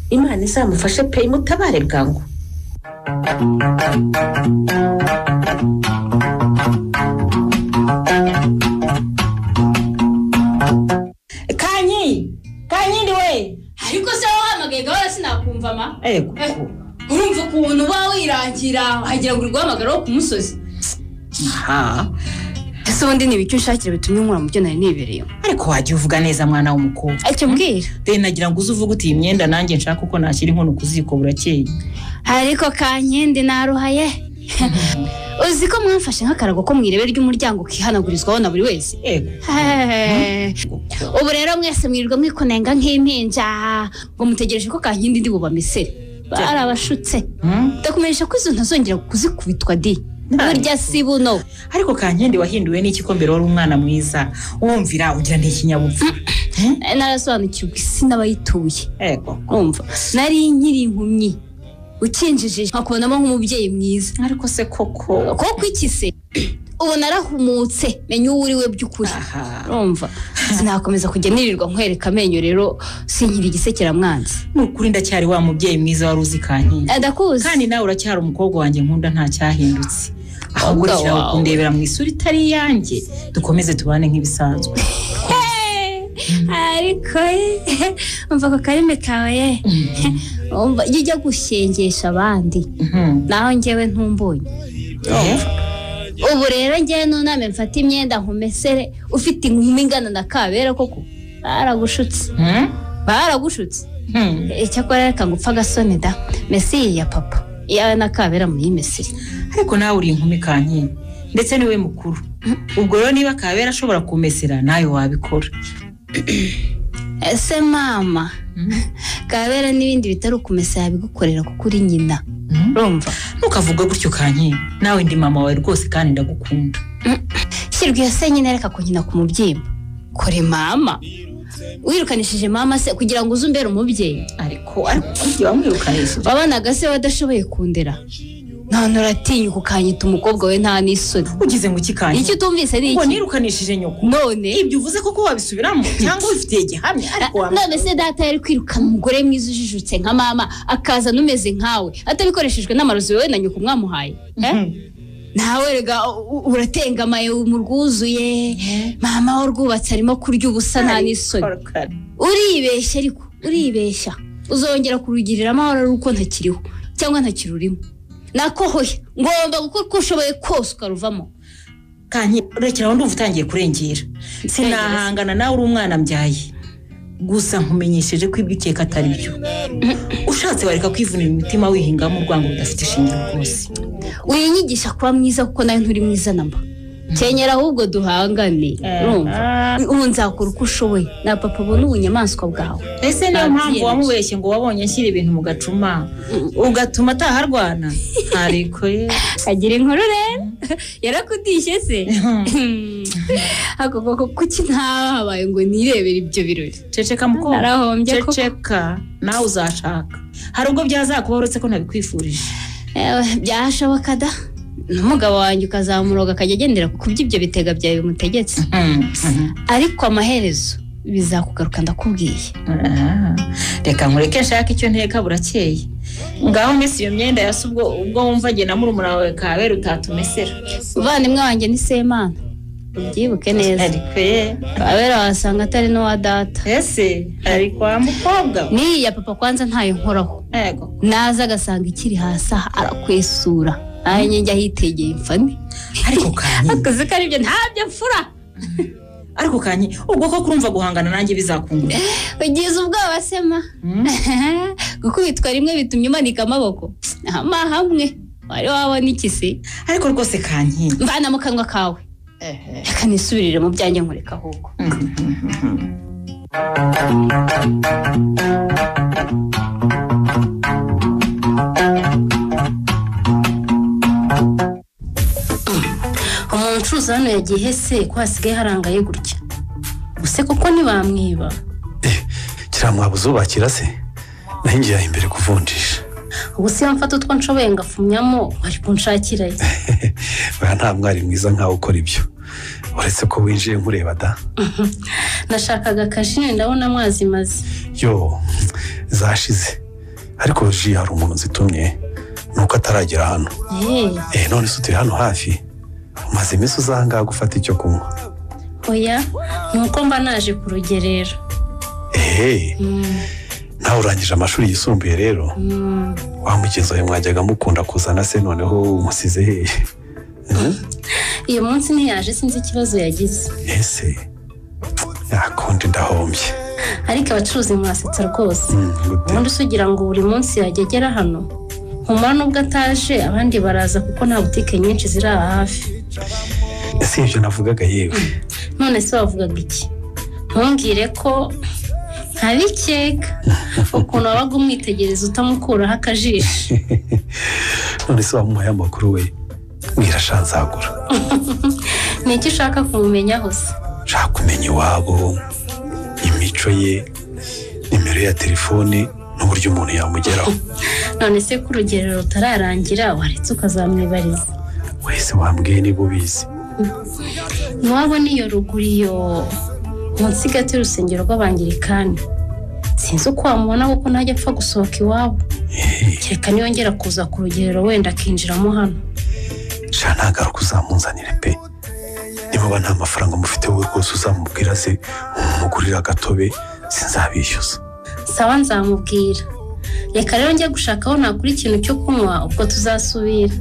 Imana izamufashe pe, imutabare bwangu. Kanyi! Kankindi we! Ariko se wahamagaye gahora sinakumva ma? Ego. Urumva ukuntu uba wirangira wagira ngo uri guhamagara wo ku musozi. Ese ubundi ni ibiki unshakira bitumye nkura mu byo nari nibereyemo? Ariko wajya uvuga neza mwana w'umukobwa. Icyo mbwira. Dore nagira ngo uze uvuge uti iyi myenda nanjye nshaka uko nashyira inkono ku ziko burakeye. Ariko Kankindi naruhaye. Uzi ko mwamfashe nk'akarago ko mu irebe ry'umuryango kihanagurizwaho na buri wese. Ubu rero mwese mwirirwa mwikonenga nk'impinja ngo mutegereje ko Kankindi ndi bubamesere. Barabashutse. Ndakumenyesha ko izo ntazongera kuzikubitwa di. Burya si buno. Ariko Kankindi wahinduwe n'iki ko mbere wari umwana mwiza? Wumvira ugira n'ikinyabupfura. Narasobanukiwe isi n'abayituye. Ego. Umva, nari nkiri impumyi. Ukinjije nkakubonamo nk'umubyeyi mwiza. Ariko se koko koko iki se? Ubu narahumutse menya uwo uri we by'ukuri. Urumva, sinakomeza kujya nirirwa nkwereka amenyo rero sinkiri igisekeramwanzi. Ni ukuri ndacyari wa mubyeyi mwiza wari uzi Kankindi. Ndakuzi. Kandi nawe uracyari umukobwa wanjye nkunda nta cyahindutse. Ahubwo rekera kundebera mu isura itari iyanjye, dukomeze tubane nk'ibisanzwe. Ariko umva ako karimi kawe, umva jya ujya gushengesha abandi naho njyewe ntumbonye. Ubu rero njyewe nuname mfate imyenda nkumesere ufite inkumi ingana na Kabera koko. Baragushutse. Baragushutse. Icyakora reka ngupfa agasoni da. Mesi ya papa iyawe na Kabera muyimesere. Ariko nawe uri inkumi Kankindi, ndetse niwe mukuru. Ubwo rero niba Kabera ashobora kumesera nawe wabikora. Ese mama, Kabera n'ibindi bitari ukumesa yabigukorera kuko uri nyina. Urumva? Ntukavuga gutyo Kankindi, nawe ndi mama wawe rwose kandi ndagukunda. Shyirwa iyo se nyine reka kunkina ku mubyimba. Kore mama. Wirukanishije mama se kugira ngo uze umbere umubyeyi. Ariko igihe wamwirukanishije. Wabonaga se wadashoboye kundera. None uratinyuka ukanyita umukobwa we nta n'isoni. Ugize ngo iki Kankindi? Icyo utumvise ni iki? Ngo nirukanishije nyoko. None ibyo uvuze koko wabisubiramo cyangwa ubifitiye gihamya? Ariko none se data yari kwirukana umugore mwiza ujijutse nka mama akaza numeze nkawe atabikoreshejwe n'amarozi wewe na nyoko mwamuhaye. Nawe rega uratengamaye mu rwuzuye. Mama warwubatse arimo kurya ubusa nta n'isoni. Uribeshya ariko uribeshya. Uzongera kurugirira amahoro ari uko ntakiriho cyangwa ntakirurimo. Nakohoye ngomba gukora uko ushoboye kose ukaruvamo. Kanki rekera aho ndumva utangiye kurengera. Sinahangana nawe uri umwana mbyaye. Gusa nkumenyesheje ko ibyo ukeka atari byo. Ushatse wareka kwivunira imitima wihingamo urwango rudafite ishingiro rwose. Winyigisha kuba mwiza kuko nawe nturi mwiza namba. Kenyera ahubwo duhangane. Urumva? Ubu nzakora uko ushoboye na papa abona ubunyamaswa bwawe. Ese niyo mpamvu wamubeshye ngo wabonye nshyira ibintu mu gacuma ugatuma ataharwana? Ariko ye agira inkuru rero yarakudishye se. Ako kuki ntahabaye ngo nirebere ibyo birori. Ceceka mukobwa. Ceceka nawe uzashaka. Hari ubwo byazakuba uretse ko ntabikwifurije. Byashoboka da. N'umugabo wanjye ukazamuroga akajya agendera ku by'ibyo bitega byawe bimutegetse. Ariko amaherezo bizakugaruka ndakubwiye. Reka nkureke nshaka icyo nteka burakeye. Ngaho mesi iyo myenda yasa ubwo wumva jye na murumuna wawe Kabera utatumesera. Umuvandimwe wanjye ni Semana. Ubyibuke neza. Ariko ye Kabera wasanga atari n'uwa data. Ese ari kwa mukobwa. Ni ya papa kwanza ntayo nkoraho. Yego. Naza agasanga ikiri hasi arakwesura. Nanjye njya hitegeye imfani. Ariko Kanyi akazi ko aribyo ntabyo mfura. Ariko Kanyi ubwo ko kurumva guhangana nanjye bizakungura. Ugize ubwoba sema. Gukubitwa rimwe bitumye umanika amaboko. Hamwe wari wabona iki se? Ariko rwose Kanyi mvana mu kanwa kawe. Reka nisubirire mu byanjye nkureka ahubwo. Umuntu ucuruza hano yagiye se ko hasigaye harangaye gutya? Use kuko ntibamwiba. Kiriya mwabuze ubakira se? Nahingiye imbere kuvunjisha. Ubu si mfata utwo nshoboye ngafumyamo bari kunshakirayo. Oya nta mwari mwiza nkawe ukora ibyo. Uretse ko winjiye nkureba da. Nashakaga kashine ndabona mwazimaze. Yo zashize. Ariko ji hari umuntu nzitumye nuko ataragera hano. None se uturi hano hafi? Umaze iminsi uzanga gufata icyo kunywa. Oya nuko mba naje ku rugerero. Nawe urangije amashuri yisumbuye rero. Wa mugenzi wawe mwajyaga mukunda kuzana se noneho umusize hehe? Uyu munsi ntiyaje sinzi ikibazo yagize. Ese yakundi ndahombye. Ariko abacuruzi mwasetsa rwose. Ubundi usugira ngo buri munsi yajya agera hano. Humura nubwo ataje abandi baraza kuko nta butike nyinshi ziri aha hafi. Ese ibyo navugaga yewe? None se wavugaga iki? Ntumbwire ko ntabikeka ukuntu wabaga umwitegereza utamukuraho akajisho. None se wamuhaye amakuru we? Mbwira sha nzagura. Ni iki ushaka kumumenyaho se? Nshaka kumenya iwabo, imico ye, nimero ya telefone n'uburyo umuntu yamugeraho. None se ko urugerero rutararangira waretse ukazamwibariza? Wese wambwiye niba ubizi. Iwabo niyo ruguru iyo munsi gato y'urusengero rw'Abangirikani. Sinzi uko wamubona kuko ntajya apfa gusohoka iwabo. Kereka niyongera kuza ku rugerero wenda akinjiramo hano. Sha ntagaruka uzamunzanire pe. Niba nta mafaranga mufite wowe rwose uzamubwira se umugurira agatobe sinzabishyuza. Sawa nzamubwira. Reka rero njye gushaka aho nakura ikintu cyo kunywa ubwo tuzasubira.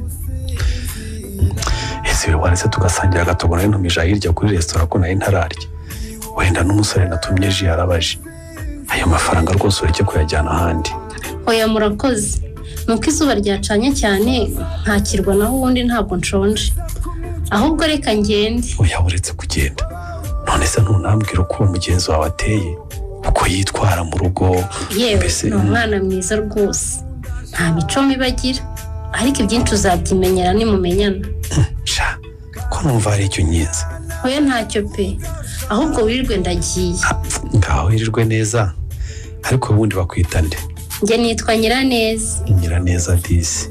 Ese waretse tugasangira agatobo nari ntumije hirya kuri resitora ko nari ntararya. Wenda n'umusore natumye ji yarabaje. Ayo mafaranga rwose ureke kuyajyana ahandi. Oya murakoze. Nuko izuba ryacanye cyane ntakirwa naho ubundi ntabwo nshonje. Ahubwo reka ngende. Oya uretse kugenda. None se ntunambwira uko mugenzi wawe ateye, uko yitwara mu rugo? Yewe ni umwana mwiza rwose. Nta mico mibi agira. Ariko ibyinshi uzabyimenyera nimumenyana. Sha ko numva hari icyo nyize. Oya ntacyo pe. Ahubwo wirirwe ndagiye. Ngaho wirirwe neza. Ariko ubundi bakwita nde? Njye nitwa Nyiraneza. Nyiraneza disi.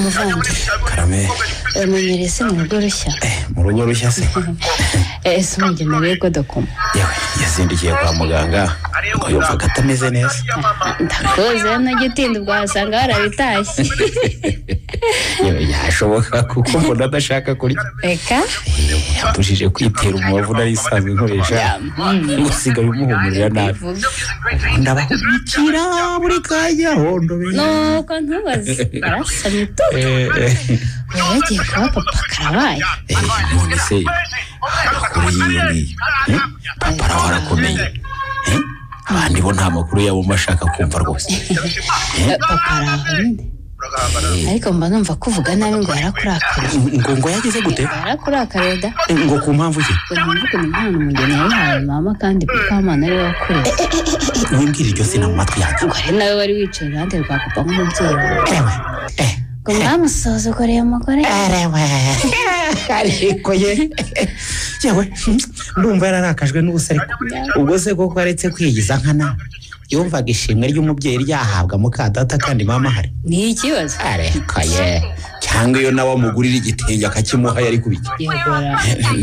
Muvandi. Karame. Umenyereye se mu rugo rushya? Mu rugo rushya se? Ese umugeni ariwe Godokoma? Yewe yazindukiye kwa muganga ngo yumvaga atameze neza. Ndakoze ntajya utinda ubwo wasanga warabitashye. Yewe yashoboka kuko mbona adashaka kurya. Reka. Yambujije kwitera umubavu nari isanzwe nkoresha. Ngo usigaye umuhumurira nabi. Ndabahumikira buri kanya hondo. Nuko ntubaze. Arasamye tu. Yagiye kuba papa karabaye. None se amakuru y'iyo ngiyo papa araho arakomeye. Abandi bo nta makuru yabo bashaka kumva rwose. Papa araho nyine. Ariko mba numva kuvuga nabi ngo yarakurakariye. Ngo yagize gute? Yarakurakariye da. Ngo ku mpamvu ki? Ngo ntumvuge impano umugeni yayihaye mama kandi Mukamana ariwe wakureze. Wimbwira iryo zina mu matwi yanjye. Ngo ari nawe wari wicaye iruhande rwa papa nk'umubyeyi wawe. Ngo mwamusuzuguriye umugore. Erewe. Ariko ye. Yewe ndumva yararakajwe n'ubusa ariko. Ubwo se koko aretse kwigiza nkana. Yumvaga ishimwe ry'umubyeyi ryahabwa mukadata kandi mama hari. Ni ikibazo. Ariko ye. Cyangwa iyo nawe amugurira igitenge akakimuha yari kubiki.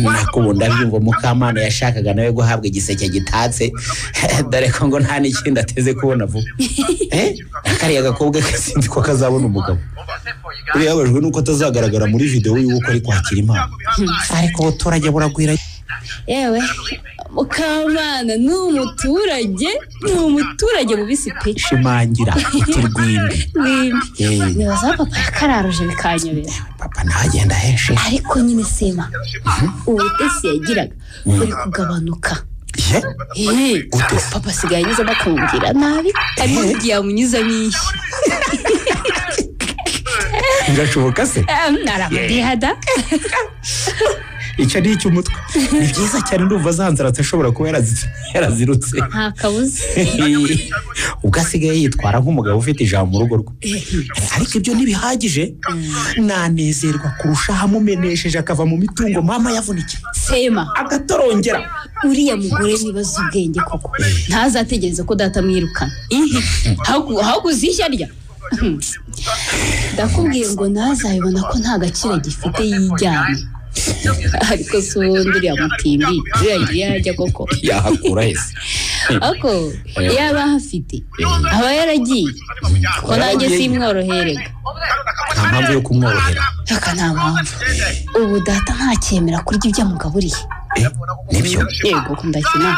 Nako ndabyumva Mukamana yashakaga nawe guhabwa igiseke gitatse. Dore ko ngo nta n'ikindi ateze kubona vuba. Kariya gakobwa kasinzi ko kazabona umugabo. Uriya yabajwe nuko atazagaragara muri video y'uko ari kwakira impano. Ariko abaturage buragwira. Yewe Mukamana ni umuturage mubisi pe. Shimangira uti rwimbi. Rwimbi. Nibaza papa yakararuje bikanyobera. Papa ntagenda henshi. Ariko nyine sema ubutesi yagiraga buri kugabanuka. Ye papa asigaye anyuzamo akamubwira nabi, harimo n'igihe yamunyuzamo ishyi. Birashoboka se? Naramudihada. Icyo ni icy'umutwe. Ni byiza cyane, ndumva zanzaratse ashobora kuba yarazirutse. Nta kabuza. Ubwo asigaye yitwara nk'umugabo ufite ijambo mu rugo rwe. Ariko ibyo ntibihagije, nanezerwa kurushaho amumenesheje akava mu mitungo mama yavunikiye. Sema agatorongera. Uriya mugore nibaza ubwenge koko, ntazategereza ko data amwirukana. Haguze ishya rya ndakubwiye ngo ntazabibona ko nta gaciro gifite yijyanye. Ariko si ubundi uriya mutimbi uriya yajya koko yahakura hese. Ako yaba ahafite aba yaragiye, ko nanjye simworoherega. Nta mpamvu yo kumworohera. Reka nta mpamvu. Ubu data ntacyemera kurya ibyo amugaburiye. Nibyo? Yego ndakina.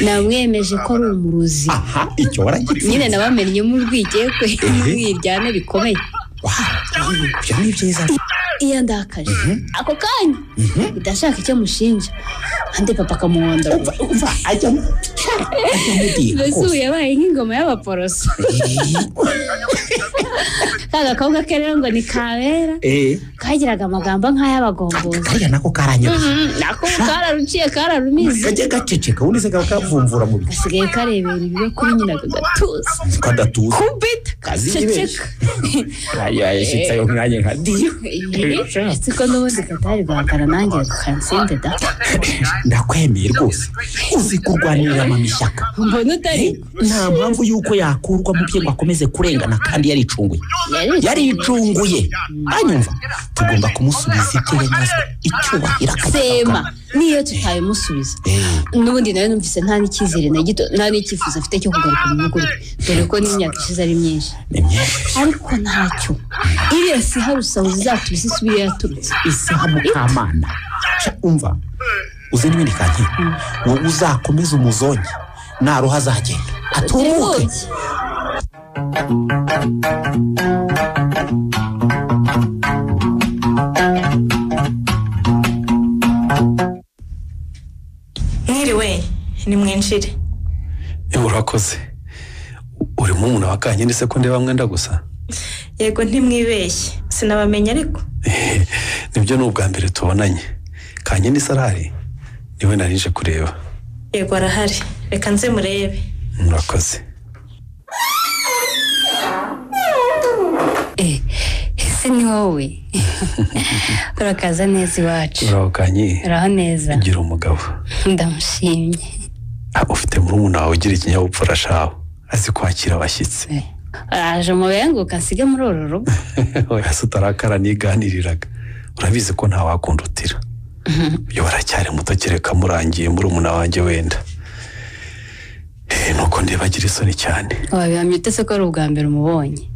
Namwemeje ko ari umurozi. Aha, icyo waragitsinze. Nyine nabamenyemo urwikekwe n'umwiryane bikomeye. Ibyo ni byiza. Iyo ndakaje ako kanya idashaka icyo mushinja, andi papa akamuhondora. Umva ajya mudiha. Mbese ubu yabaye nk'ingoma y'abaporoso. Ka gakobwa ke rero ngo ni Kabera, kagiraga amagambo nk'ay'abagombozi. Kariya nako karanyuze. Nako kararuciye kararumize. Kajya gaceceka ubundi se kavumvura mu bicu. Gasigaye karebera ibiba kuri nyina kagatuza. Kadatuza. Kubita kaceceka. Yashyitse ayo mwanya nka diyo. Siko n'ubundi katari guhakana nanjye kansinde da. Ndakwemeye rwose, uzi kurwanirira mama ishyaka. Mbona utari. Nta mpamvu y'uko yakurwa mu bye ngo akomeze kurengana kandi yaricunguye. Yaricunguye. Anyumva tugomba kumusubiza ibyo yanyazwe, icyubahiro akajya. Sema niyo tutayimusubiza n'ubundi nawe numvise nta n'icyizere na gito, nta n'icyifuzo afite cyo kugaruka mu rugo rwe, dore ko n'imyaka ishize ari myinshi. Ariko ntacyo, iriya si harusaho izatubise isubire yaturutse. Isaha Mukamana. Umva uzi n'ibindi kanti, wowe uzakomeza umuzonge naruha azagenda atumuke. Mwiriwe, nimwinjire. Urakoze. Uri murumuna wa Kankindi se ko ndeba mwenda gusa? Yego ntimwibeshye, sinabamenya ariko. Nibyo ni ubwa mbere tubonanye. Kankindi se arahari? Niwe narije kureba. Yego arahari, reka nze murebe. Murakoze. Ese ni wowe? Urakaza neza iwacu. Uraho Kanyi. Uraho neza. Gira umugabo. Ndamushimye. Ufite murumuna wawe ugira ikinyabupfura shawe, azi kwakira abashyitsi. Araje mubenguka nsige muri uru rugo. Oya se utarakara niganiriraga. Urabizi ko nta wakundutira. Iyo baracyari muto kereka murangiye murumuna wanjye wenda. Nuko ndebagira isoni cyane. Wabihamye ute se ko ari ubwa mbere umubonye?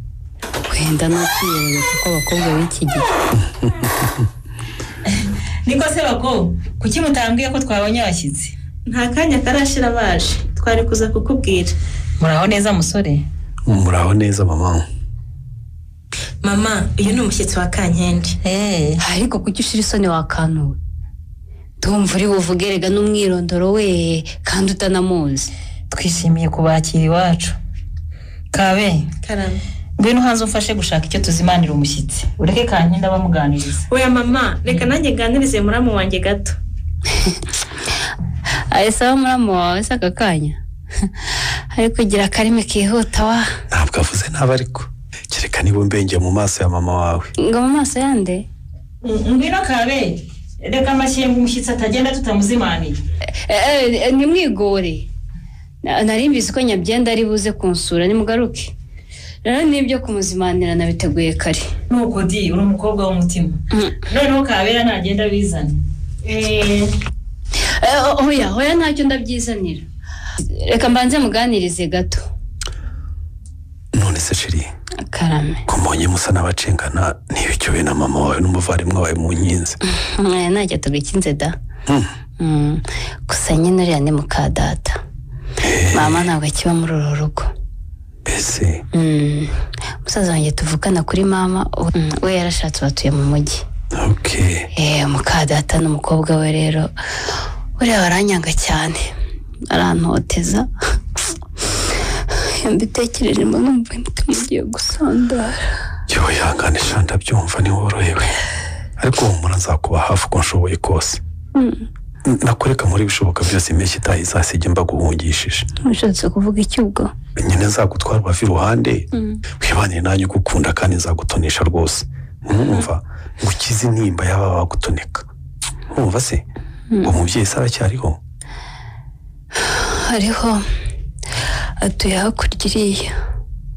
Wenda no kwiyorobeka kw'abakobwa b'iki gihe. Niko se bako, kuki mutambwiye ko twabonye abashyitsi? Nta kanya karashira baje, twari kuza kukubwira. Muraho neza musore? Muraho neza mama. Mama, uyu ni umushyitsi wa Kankindi. Ariko kuki ushira isoni wakanuwe? Ndumva uri buvuge rega n'umwirondoro we kandi utanamuzi. Twishimiye kubakira iwacu. Kabe, karame. Ngwino hanze umfashe gushaka icyo tuzimanira umushyitsi. Ureke Kankindi abamuganiriza. Oya mama, reka nanjye nganirize muramu wanjye gato. Ahise muramu wawe se aka kanya? Ariko gira akarimi kihuta wa. Ntabwo avuze nabi ariko. Kereka niba umbengeye mu maso ya mama wawe. Ngo mu maso yande? Ngwino Kabe, reka amashyengo umushyitsi atagenda tutamuzimaniye. Nimwigore. Nari mbizi ko Nyabyenda ari buze kunsura nimugaruke. Rero nibyo kumuzimanira nabiteguye kare. Nuko di uri umukobwa w'umutima. Noneho Kabera nagenda bizana. Oya, oya ntacyo ndabyizanira. Reka mbanze muganirize gato. None se chérie, Karame. Ko mbonye musa n'abacengana ntibicyuye na mama wawe n'umuvandimwe wawe mu nkinzi. Ntacyo tubikinze da. Gusa nyine uriya ni muka data. Mama ntabwo akiba muri uru rugo. Ese Musaza wanjye tuvukana kuri mama we yarashatse batuye mu mujyi. Okay. Muka data n'umukobwa we rero uriya baranyanga cyane. Arantoteza. Mbitekereje mbona numva umutima ugiye gusandara. Yo yihangane sha, ndabyumva ntiworohewe. Ariko humura nzakuba hafi uko nshoboye kose. Nakureka muri ibishoboka byose impeshyi itaha izasige mbaguhungishije. Ushatse kuvuga iki ubwo? Nyine nzagutwara ubave iruhande, wibanire nanjye ugukunda kandi nzagutonesha rwose. Mwumva ngukize intimba y'aba bagutoneka. Mwumva se? Uwo mubyeyi se aracyariho? Hariho, atuye hakurya iriya.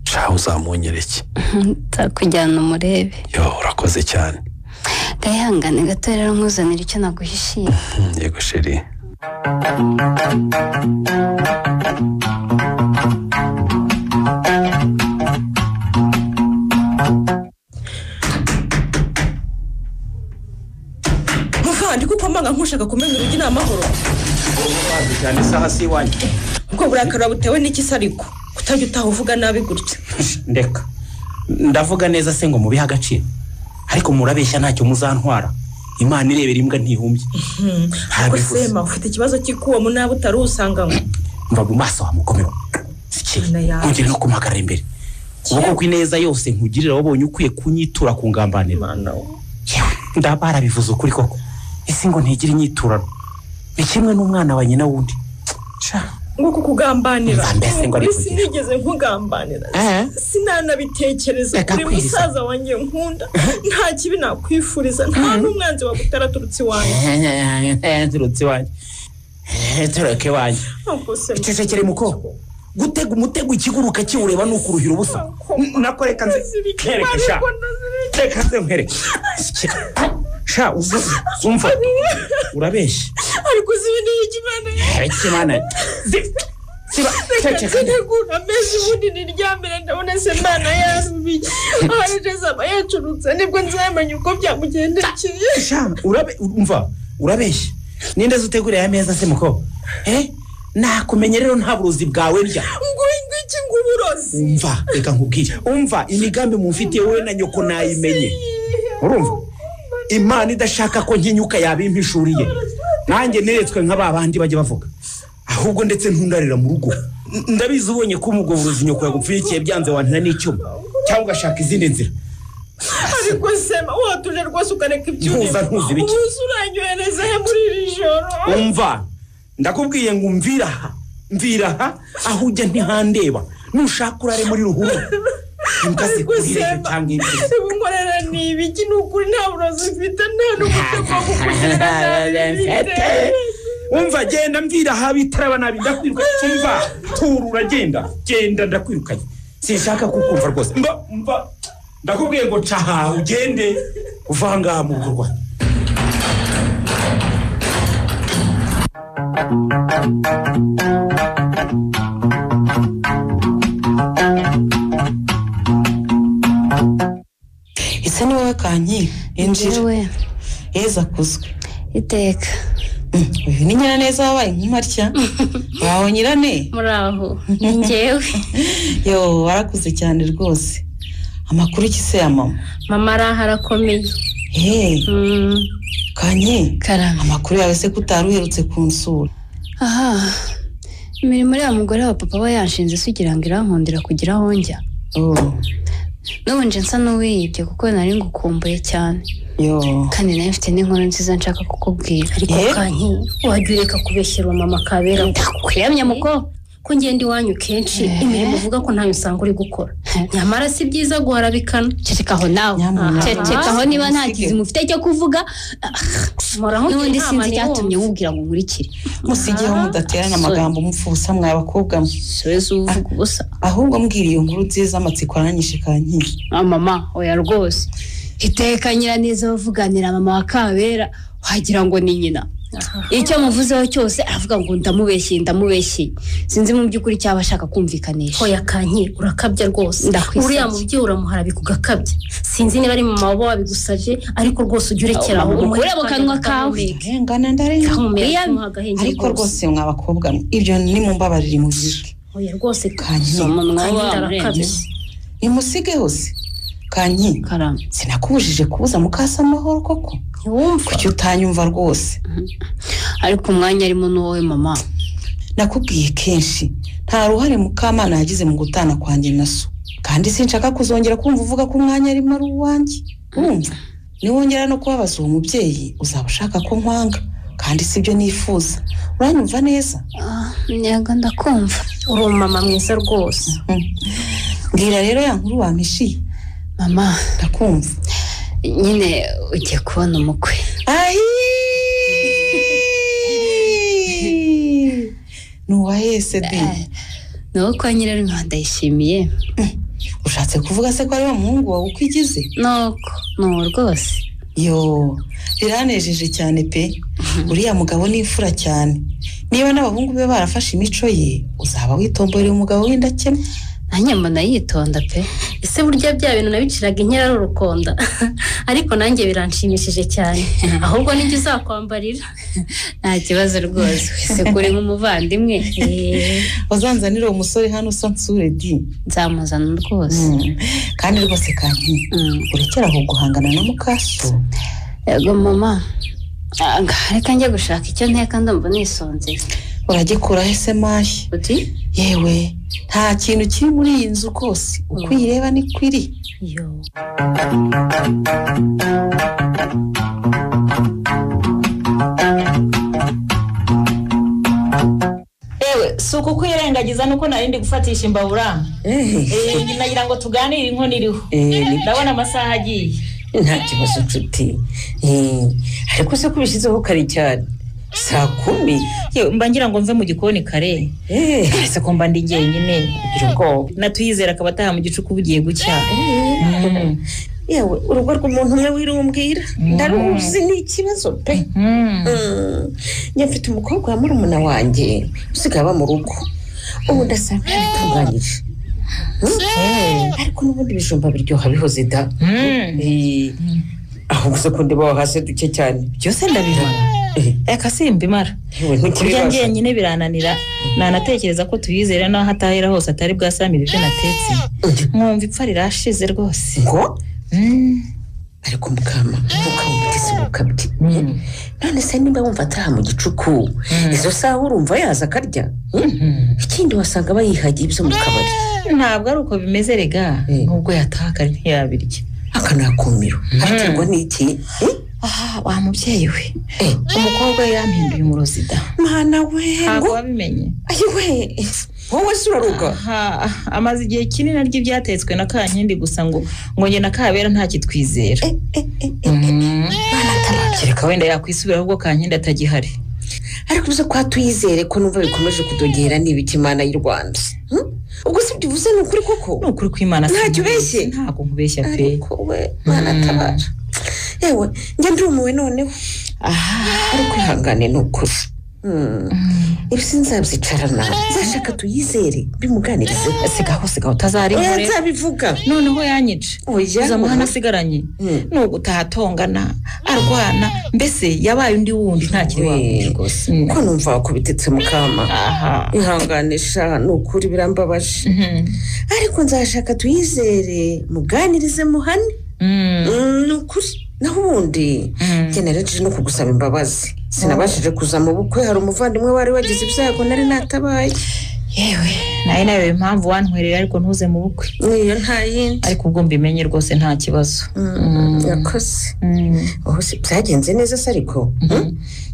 Sha uzamunyereke. Nzakujyana umurebe. Yo urakoze cyane. Gahangane gato rero nkuzanira icyo naguhishiye. Yego sheri. Muvandi kuko mbanga nkushaka kumenya urugi n'amahoro. Cyane isaha si iwanyu. Ubwo burakara butewe n'iki se ariko? Kutajya utaha uvuga nabi gutya. Ndeka. Ndavuga neza se ngo mubihe agaciro. Ariko murabeshya ntacyo muzantwara. Imana irebera imbwa ntihumbye. Ariko sema ufite ikibazo cy'ikuwo mu nabi utari usanganywe. Mva mu maso wa mukomero. Ntugire no kumpagarara imbere. Ukuboko kw'ineza yose nkugirira wabonye ukwiye kunyitura ku ngambanira. Ndabara bivuze ukuri koko. Ese ngo ntigire inyiturano. Ni kimwe n'umwana wa nyina wundi. Ngo kukugambanira. Sinigeze nkugambanira. Sinanabitekereza kuri musaza wanjye nkunda. Nta kibi nakwifuriza, nta n'umwanzi wagutaraturutse iwanjye. Turutse iwanjye. Tureke wanjye. Cecekere muko. Gutega umutego ikiguruka kiwureba nukuruhira ubusa. Nakoreka nze. Kereka sha. Reka nze nkwereke. Sha uzumva. Urabeshya. Ariko si Ikimana. Siba ceceka. Ntegura amezi ubundi niryamire ndabona se Imana yarubiye. Ahari zaba yacurutse nibwo nzamenya uko byamugendekeye. Sha umva urabeshya. Ninde uteguriye ameza se muko? Nakumenye rero nta burozi bwawe ndya. Ngo iki nguburozi? Umva reka nkubwire. Umva imigambi mumfitiye wowe na nyoko nayimenye. Urumva? Imana idashaka ko nkinyuka yabimpishuriye. Nanjye neretswe nka babandi bajye bavuga. Ahubwo ndetse ntundarira mu rugo. Ndabizi ubonye ko umugoburuzi nyoko yagupfuyikiye byanze wantira n'icyuma cyangwa ugashaka izindi nzira. Ariko sema watuje rwose ukareka ibyo. Ntuza ibiki. Uzuranyohereza he muri iri joro? Umva ndakubwiye ngo mvira aha. Mvira aha aho ujya ntihandeba. Nushaka urare muri ruhurura. Ariko sema nkorera ni ibiki n'ukuri nta burozi mfite nta n'umutego wo kukugirira nabi mfite. Umva genda mvira aha bitaraba nabi ndakwiruka. Umva turura genda genda ndakwirukanye. Sinshaka kukumva rwose. Mba ndakubwiye ngo caha ugende uvanga mu rugo. Ese ni wowe Kanyi? Injira. Yeza kuzwe. Iteka. Uyu ni Nyiraneza wabaye nk'imarya. Wawe Nyirane? Muraho. Ni njyewe. Yo warakuze cyane rwose. Amakuru ki se ya mama? Mama araha arakomeye. Kanyi, Karame. Amakuru yawe se kutari uherutse kunsura? Aha. Imirimo ya mugore wa papa we yanshinze sugira ngo irankundira kugira aho njya. N'ubu nje nsa n'uwiyibye kuko nari ngukumbuye cyane. Kandi nayo mfite n'inkuru nziza nshaka kukubwira. Ariko Kanyi wajya ureka kubeshyera mama Kabera. Ndakwiyamya muko. Ko ngenda iwanyu kenshi imirimo uvuga ko ntayo usanga uri gukora. Nyamara si byiza guharabikana. Ceceka aho nawe. Ceceka aho niba nta kizimu ufite cyo kuvuga. N'ubundi sinzi icyatumye wubwira ngo nkurikire. Musigeho mudaterana amagambo mupfa ubusa mwa bakobwa mwe. Suwezi uvuga ubusa. Ahubwo mbwira iyo nkuru nziza amatsiko aranyishe Kanyi. Mama oya rwose. Iteka Nyiraneza bavuganira mama wa Kabera wagira ngo ni nyina. Icyo muvuzeho cyose aravuga ngo ndamubeshye ndamubeshye. Sinzi mu by'ukuri cyaba ashaka kumvikanisha. Oya Kanyi urakabya rwose. Uriya mubyeyi uramuharabika ugakabya. Sinzi niba ari mama wabo wabigusabye ariko rwose ujye urekera aho ukure mu kanwa kawe. Ngana ndarenga. Ariko rwose mwa bakobwa ibyo ni mumbabarire mubike. Oya rwose Kanyi arakabya. Nimusige hose. Kanyi, sinakubujije kubuza mukasa amahoro koko. Ntiwumva. Kuki utanyumva rwose? Ariko umwanya arimo n'uwowe mama. Nakubwiye kenshi nta ruhare Mukamana yagize mu gutana kwanjye na so, kandi sinshaka kuzongera kumva uvuga ko umwanya arimo ari uwanjye. Urumva, niwongera no kubabaza uwo mubyeyi uzaba ushaka ko nkwanga, kandi sibyo nifuza. Uranyumva neza? Yego ndakumva. Uri umumama mwiza rwose. Mbwira rero ya nkuru wampishiye. Mama, ndakumva. Nyine ugiye kubona umukwe. Ni uwahese de? Ni uwo kwa Nyirarume Ndayishimiye. Ushatse kuvuga se ko ari wa muhungu wawe uko igize? Nuko nuwo rwose. Yo, biranejeje cyane pe. Uriya mugabo ni imfura cyane. Niba n'abahungu be barafashe imico ye, uzaba witomboreye umugabo w'indakemwa. Nanjye mbona yitonda pe. Ese burya bya bintu nabiciraga inkera ari urukonda. Ariko nanjye biranshimishije cyane. Ahubwo ninjye uzakwambarira. Nta kibazo rwose. Ese kuri nk'umuvandimwe. Uzanzanira uwo musore hano usa nsure di. Nzamuzana rwose. Kandi rwose kanti, urekera aho guhangana na mukaso. Yego mama. Reka njye gushaka icyo nteka ndumva nisonzeye. Uragikura he se mayi? Uti? Yewe, nta kintu kiri muri iyi nzu rwose. Uko uyireba niko iri. Yo. Ewe, si uku kwirengagiza nuko narindi gufatisha imbabura. Nagira ngo tuganire inkono iriho. Ndabona amasaha agiye. Nta kibazo nshuti. Ariko se kubishyizeho kare cyane. 10:00. Yewe, mba ngira ngo mve mu gikoni kare. Ese ko mba ndi njyenyine. Natuyizera akaba ataha mu gicuku bugiye gucya. Yewe, urugo rw'umuntu umwe wirumbwira. Ndaruzi ni ikibazo pe. Njye mfite umukobwa wa murumuna wanjye usigaye aba mu rugo. Ubu ndasanga yaratunganyije. Ariko n'ubundi ibijumba biryoha bihoze da. Aho gusa ko ndeba hasi duke cyane. Byose ndabibona. Eka simbimara. Kurya njyenyine birananira. Nanatekereza ko tuyizera naho atahira hose atari bwasamira ibyo natetse. Nkumva ipfa rirashize rwose. Ngo? Ariko mukama, ukamutse ukabye. None se nimba wumva ataha mu gicuku, izo saha urumva yaza akarya? Ikindi wasanga bayihagiye ibyo mu kabari. Ntabwo ari uko bimeze rega, nubwo yataha kare ntiyabirya. Akanakumiro. Aterwa n'iki? Wa mubyeyi we. Umukobwa yampinduye umurozi da. Mana we. Ntabwo wabimenye. Ayiwe. Wowe se uraruga? Amaze igihe kinini arya ibyatetswe na Kankindi gusa ngo njye na Kabera ntakitwizera. Kereka wenda yakwisubira ahubwo Kankindi atagihari. Ariko uze kwa Tuyizere ko numva bikomeje kudogera n'ibiki Imana y'u Rwanda. Ubwo si byivuze ni ukuri koko? Ni ukuri kw'Imana. Ntacyo ubeshye? Ntabwo nkubeshya pe. Ariko we Mana tabara. Yewe, njye ndumiwe noneho. Ariko ihangane ni ukuri. Ibi sinzabyicarana. Nzashaka Tuyizere bimuganirize. Sigaho utazarinkore. Oya nzabivuga. Noneho yanyica. Uzamuhana asigaranye. Ni ugutaha atongana, arwana, mbese yabaye undi wundi ntakiri wawe rwose. Ko numva wakubitetse mukama. Ihangane sha, ni ukuri birambabaje. Ariko nzashaka Tuyizere muganirize muhane. Ni ukuri. Naho ubundi njye naraje no kugusaba imbabazi. Sinabashije kuza mu bukwe, hari umuvandimwe wari wagize ibyago nari natabaye. Yewe, nayo nayo impamvu wantwerera ariko ntuze mu bukwe. Niyo nta yindi. Ariko ubwo mbimenye rwose nta kibazo. Yakoze. Aho se byagenze neza se ariko?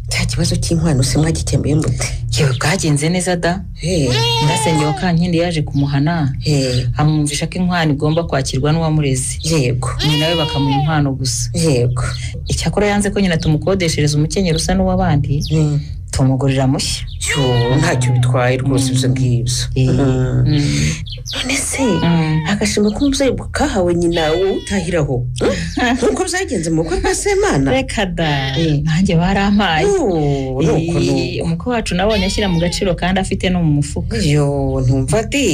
Cya kibazo cy'inkwano se mwagikembuye mute? Yewe bwagenze neza da. Ndasengeye Kankindi yaje kumuhana. Amwumvisha ko inkwano igomba kwakirwa n'uwamureze. Yego. Nyina we bakamuha inkwano gusa. Yego. Icyakora yanze ko nyina tumukodeshereza umukenyero usa n'uw'abandi. Tumugurira mushya. Yo, ntacyo bitwaye rwose ibyo ngibyo. None se agashimwe k'umubyeyi kahawe nyina wowe utahiraho? Nkuko byagenze mu bukwe bwa Semana? Reka da. Nanjye barampaye. Umukwe wacu nabonye ashyira mu gaciro kandi afite no mu mufuka. Yo, ntumva di.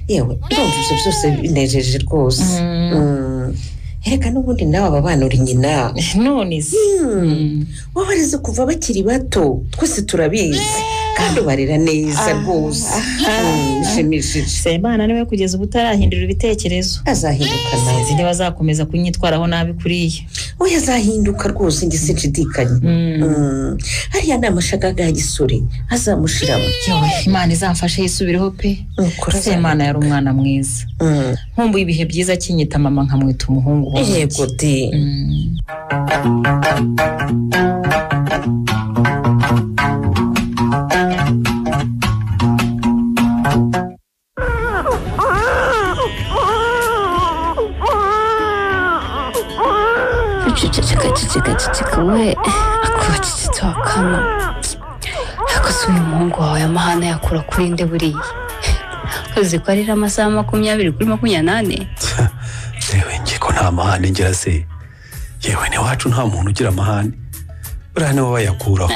Yewe, ndumva ibyo byose binejeje rwose. Erega n'ubundi nawe aba bana uri nyina. None se. Wabareze kuva bakiri bato, twese turabizi. Kandi ubarera neza rwose. Bishimishije. Semana niwe kugeza ubu utarahindura ibitekerezo. Azahinduka nawe. Sinzi niba azakomeza kunyitwaraho nabi kuriya. Oya azahinduka rwose njye sinshidikanya. Hariya ni amashagaga ya gisore azamushiramo. Yewe Imana izamfashe yisubireho pe. Semana yari umwana mwiza. Nkumbuye ibihe byiza akinyita mama nkamwita umuhungu wanjye. Yego de. Ceceka ceceka ceceka we akubacecetse wakana. Ariko si uyu muhungu wawe amahane yakura kuri nde buriya? Uzi ko arira amasaha 20 kuri 24? Yewe nge ko nta mahane ngira se. Yewe n'iwacu nta muntu ugira amahane. Buriya niwe bayakuraho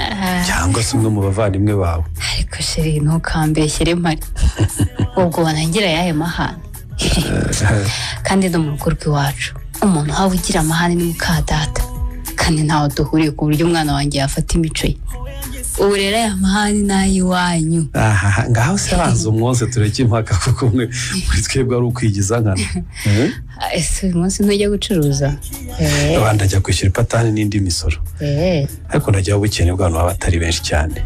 cyangwa se umwe mu bavandimwe bawe. Ariko sheri ntukambeshyere mpari. Ubwo wanangira yahe mahane? Kandi no mu rugo rw'iwacu umuntu waba ugira amahane ni muka data, kandi ntawe duhuriye ku buryo umwana wanjye yafata imico ye. Ubu rero aya mahane ni ay'iwanyu. Aha ngaho se banza umwose tureke impaka kuko umwe muri twebwe ari ukwigiza nkana. Ese uyu munsi ntujya gucuruza? Abandi ajya kwishyura ipatani n'indi misoro. Ariko ndajya ubukene bw'abantu baba batari benshi cyane.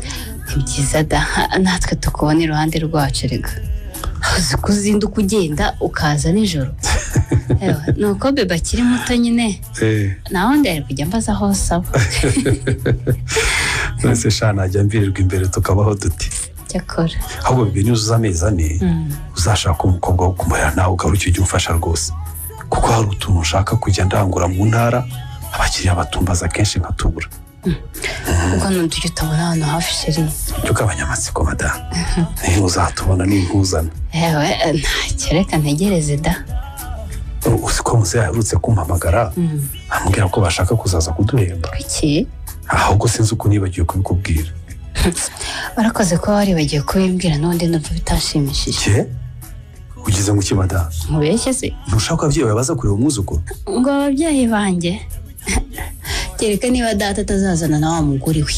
Ni byiza da, natwe tukubona iruhande rwacu rega. Uzi ko uzinduka ugenda ukaza nijoro. Nuko bebe akiri muto nyine. Naho ndi ari kujya mbaza aho saba. None sha najya mbirirwa imbere tukabaho duti. Cyakora. Ahubwo bebe niuzuza amezi 4 uzashaka umukobwa wo kumurera nawe ugaruke ujye umfasha rwose. Kuko hari utuntu ushaka kujya ndangura mu ntara abakiriya batumbaza kenshi nkatubura. Ubwo nundujya utabona hano hafi sheri. Tukabanya amatsiko madamu. Niba uzatubona ninkuzana. Ewe ntacyo reka ntegereze da. Uzi ko muzehe aherutse kumpamagara ambwira ko bashaka kuzaza kuduhemba. Kuki? Ahubwo sinzi uko nibagiwe kubikubwira. Warakoze kuba waribagiwe kubimbwira n'undi numva bitashimishije. Ugize ngo iki madamu? Nkubeshye se? Ntushaka ko ababyeyi bawe baza kureba umwuzukuru? Ngo ababyeyi banjye kereka niba data atazazana na wa mugore we.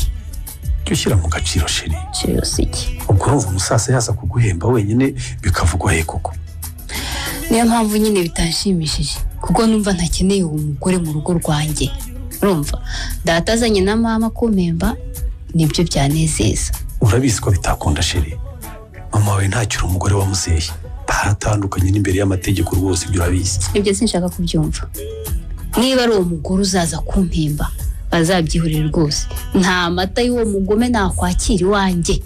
Jya ushyira mu gaciro sheri. Cyose iki? Ubwo urumva umusaza yaza kuguhemba wenyine bikavugwa he koko? Niyo mpamvu nyine bitanshimishije kuko numva ntakeneye uwo mugore mu rugo rwanjye. Urumva data azanye na mama kumpemba nibyo byanezeza. Urabizi ko bitakunda sheri. Mama wawe ntakiri umugore wa muzehe. Baratandukanye n'imbere y'amategeko rwose ibyo urabizi. Ibyo sinshaka kubyumva. Niba ari uwo mugore uzaza kumpemba bazabyihurire rwose. Nta mata y'uwo mugome nakwakira iwanjye.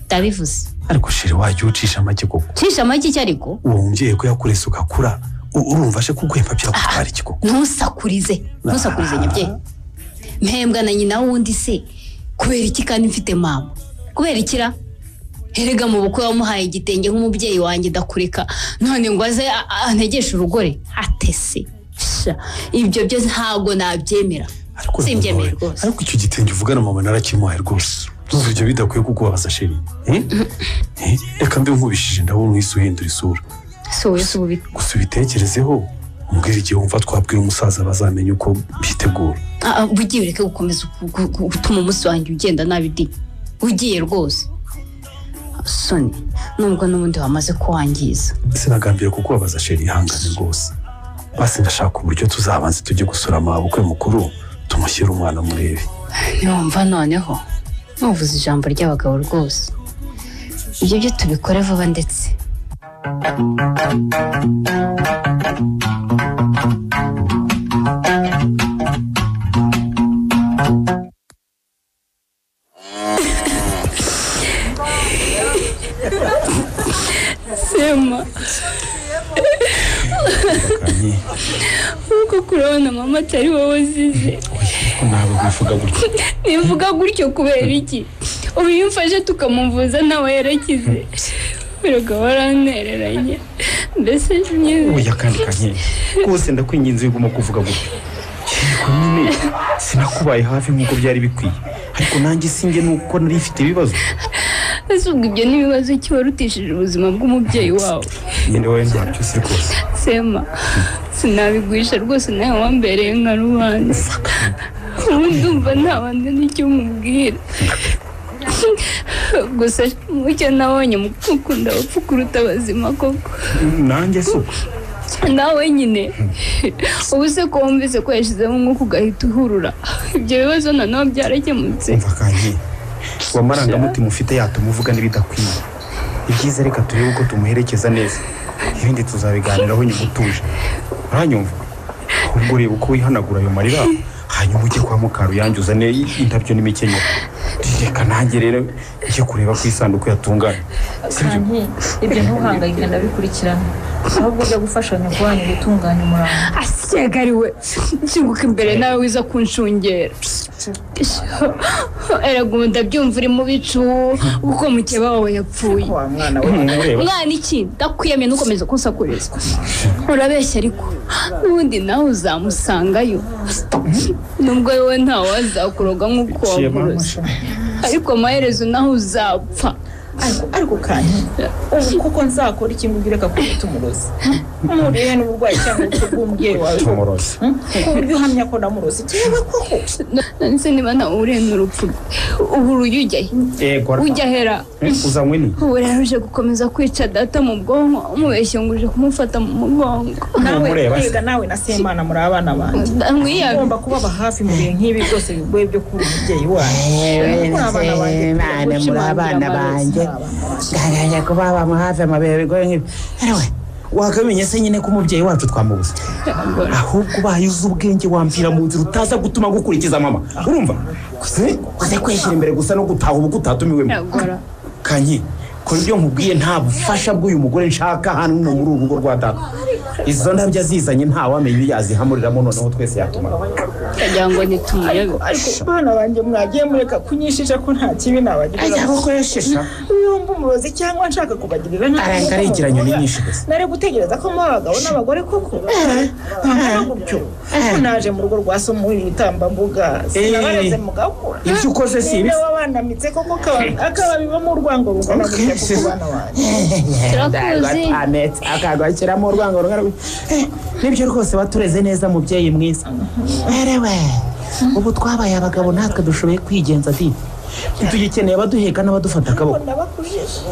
Ndabivuze. Ariko sheri wajya ucisha make koko. Cisha make iki ariko? Uwo mubyeyi ko yakurese ugakura urumva ashe kuguhemba byagutwara iki koko? Ntusakurize. Ntusakurize nyabyeyi. Mpembwa na nyina wundi se kubera iki kandi mfite mama? Kubera ikira? Erega mu bukwe wamuhaye igitenge nk'umubyeyi wanjye ndakureka none ngo aze antegeshe urugore atese. Ibyo byo ntabwo nabyemera. Simbyemera rwose. Ariko icyo gitenge uvugana mama narakimuhaye rwose. Tuzi ibyo bidakwiye kukubabaza sheri. Reka mbe nkubishije ndabona uhise uhindura isura. Gusa ubitekerezeho umbwira igihe wumva twabwira umusaza bazamenya uko bitegura. Ugiye ureke gukomeza gutuma umunsi wanjye ugenda nabi di. Ugiye rwose. Soni nubwo n'ubundi wamaze kuwangiza. Sinagambiriye kukubabaza sheri, ihangane rwose. Basi ndashaka uburyo tuzabanza tujye gusura amabukwe mukuru tumushyire umwana murebe. Niwumva noneho nuvuze ijambo ry'abagabo rwose. Ibyo byo tubikore vuba ndetse. Sema. Uko kurabona mama atari wowe uzize. Ntabwo bivuga gutyo. Nivuga gutyo kubera iki? Ubu iyo umfashe tukamuvuza nawe yarakize. Biruka warantereranye. Mbese nyine. Oya kandi Kanyi. Rwose ndakwinginze uguma kuvuga gutyo. Yego nyine sinakubaye hafi nk'uko byari bikwiye. Ariko nanjye singe nuko nari mfite ibibazo. Ese ubwo ibyo ni ibibazo ki warutishije ubuzima bw'umubyeyi wawe? Nyine wowe ntabyo uzi rwose. Sema sinabigwisha rwose nawe wambereye nka rubanda. Ubu ndumva nta bandi n'icyo mubwira. Gusa mucyo nabonye mukunda abapfu kuruta abazima koko. Nanjye si uko. Nawe nyine ubu se ko wumvise ko yashizemo umwuka ugahita uhurura, ibyo bibazo noneho byarakemutse. Umva Kanyi, uwo marangamutima ufite yatuma uvuga n'ibidakwiye. Ibyiza reka turebe uko tumuherekeza neza, ibindi tuzabiganiraho nyuma utuje. Uranyumva? Ubwo reba uko wihanagura ayo marira, hanyuma ujye kwa Mukaruyange uzane indabyo n'imikenyero. Reka nanjye rero njye kureba ko isanduku yatunganye. Kanyi, ibyo ntuhangayike ndabikurikirana, ahubwo ujya gufashanya wanyu gutunganya umurambo. Asyegariwe nshinguka imbere nawe wiza kunshungera. Erega ubu ndabyumva uri mu bicu kuko mukeba wawe yapfuye. Mwana iki ndakwiyamye ntukomeze kunsakuriza. Urabeshya ariko n'ubundi nawe uzamusangayo, nubwo wowe ntawe wazakuroga nk'uko wamuroze, ariko amaherezo nawe uzapfa. Ariko Kanyi, ubu koko nzakora iki ngo ureka kwita umurozi? Mpuriye n'uburwayi cyangwa urupfu rw'umubyeyi wawe Tumurozi. Ku buryo uhamya ko namurozi yewe koko? Nonese niba nawe urena urupfu rwe, ubu urujya ujyahe? Ujya ahera? Uzanywe ni? Ubu rero uje gukomeza kwica data mu bwonko, umubeshye ngo uje kumufata mu mugongo. Nawe kwiga nawe na Semana muri abana banjye, ugomba kubaba hafi mu bihe nk'ibi byose bigoye byo kubura umubyeyi wanyu. Muri abana banjye, muri abana banjye ngaranya kuba hafi amabere bigoye nk'ibi. Ewe wakamenye se nyine ko umubyeyi wacu twamubuze? Ahubwo ubaye uzi ubwenge wamvira mu nzira utaza gutuma gukurikiza mama. Urumva? Uze kwishyira imbere gusa no gutaha ubu gutatumiwemo. Kanyi, kora ibyo nkubwiye, nta bufasha bw'uyu mugore nshaka hano muri uru rugo rwa data. Izo ndabyo azizanye ntawamenya iyo yazihamuriramo, noneho twese yatumara. Kugira ngo nitumuyobe. Ariko bana banjye mwagiye mureka kunyishisha ko nta kibi nabagirira. Ajya kukweshisha. Yumva umurozi cyangwa nshaka kubagirira nabi. Arangarikira nyoni nyinshi gusa. Nari gutegereza ko muba abagabo n'abagore koko. Nta gutyo. Naje mu rugo rwa so muri ibitambambuga. Sinabareze mugakura. Ibyo ukoze si ibi. Wabanamitse koko akababibamo urwango rungana gutya kuko bana banjye. Turakuzi. Akagwakiramo urwango rungana gutya. Nibyo rwose watureze neza mubyeyi mwiza. Erewe, ubu twabaye abagabo natwe dushoboye kwigenza di. Ntitugikeneye abaduheka n'abadufata akaboko.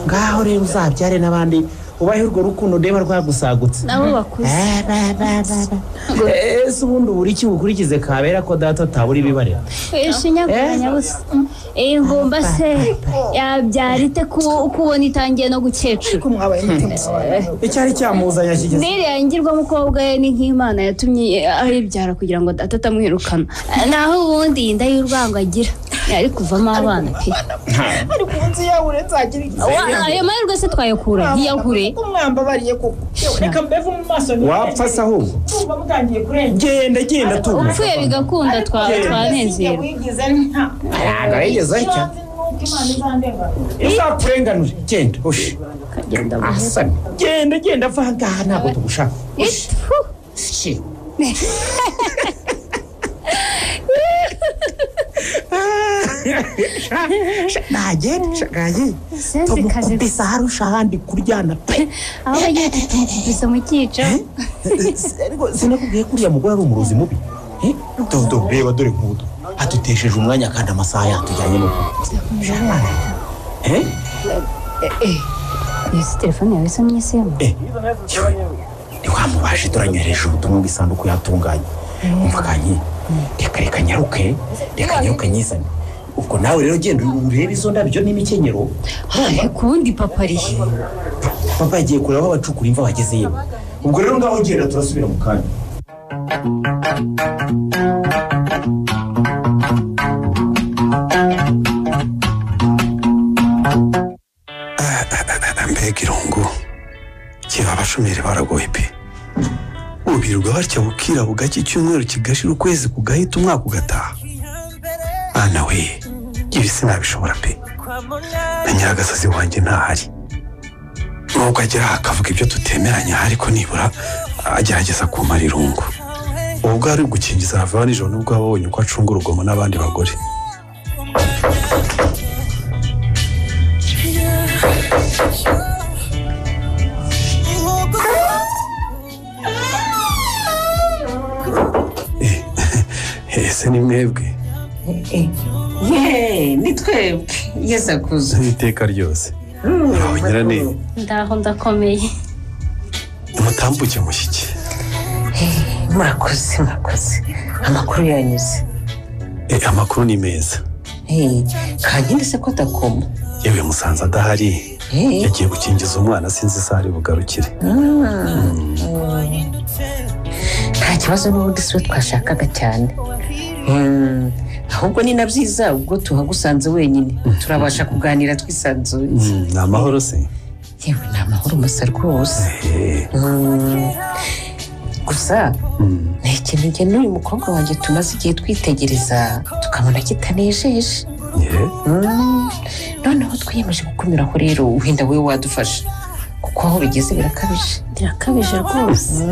Ngaho rero uzabyare n'abandi ubahe urwo rukundo ndeba rwagusagutse. Nabo bakuze. Ese ubundi ubura iki ukurikize Kabera ko data atabura ibibarira? Ishinyaguranya busa. Iyi ngumba se yabyara ite kubona itangiye no gukecura? Icyari cyamuzanye kigeze. Niriya ngirwamukobwa ye ni nk'Imana yatumye ayibyara kugira ngo data atamwirukana. Naho ubundi iyi nda y'urwango agira yari kuvamo abana pe. Ariko ubu nziyahure nzagira iki? Ayo mahirwe se twayakura ntiyahure. Mwambabariye koko. Reka mbevu mu maso. Wapfa se ahubwo? Ndumva mutangiye kurengera. Genda genda tu. Upfuye bigakunda twanezerwa. Ntabwo yigeze atya. Izakurenganure. Genda ushe. Asani. Genda genda va ngaha ntabwo tugushaka. Shi. Nagenda shagaye. Tumukubisa harusha ahandi kuryana pe. Aho bagiye tumukubisa mu cyico. Ariko sinakubwiye ko uriya mugore ari umurozi mubi. Dodo reba dore nkudo. Adutesheje umwanya kandi amasaha yatujyanye no. Ese telefone yawe isa n'iyisemo? Ni wa mubaje turanyohereje ubutumwa bw'isanduku yatunganye. Umva Kanyi, reka nyaruke, reka nyaruke nyizane. Ubwo nawe rero genda urebe izo ndabyo n'imikenyero. Kubundi papa ari he? Papa yagiye kureba aho abacukura imva bageze yewe. Ubwo rero ngaho genda turasubira mu kanya. Mbega irungu, kiba abashomeri baragoye pe. Ubirirwa batya bukira bugacya icyumweru kigashira ukwezi kugahita umwaka ugataha. Ana we, ibi sinabishobora pe. Na nyiragasozi wanjye ntahari. Nubwo agera akavuga ibyo tutemeranya ariko nibura agerageza kumara irungu. Ubwo ari gukingiza Ravani nijoro nubwo abonye uko acunga urugomo n'abandi bagore. Ese ni mwebwe? Ye, ni twebwe. Yesu akuze. Iteka ryose. Uraho Nyiraneza. Ndaho ndakomeye. Mutambuke mushyike. Murakoze, murakoze. Amakuru yanyuze. Amakuru ni meza. Kankindi se ko atakoma? Yewe musanze adahari. Yagiye gukingiza umwana sinzi isaha ari bugarukire. Nta kibazo n'ubundi si we twashakaga cyane. Ahubwo ni na byiza ubwo tuhagusanze wenyine. Turabasha kuganira twisanzuye. Ni amahoro se? Yewe ni amahoro masa rwose. Gusa ni ikintu njye n'uyu mukobwa wanjye tumaze igihe twitegereza tukabona kitanejeje. Noneho twiyemeje gukumiraho rero wenda wowe wadufasha kuko aho bigeze birakabije. Birakabije rwose.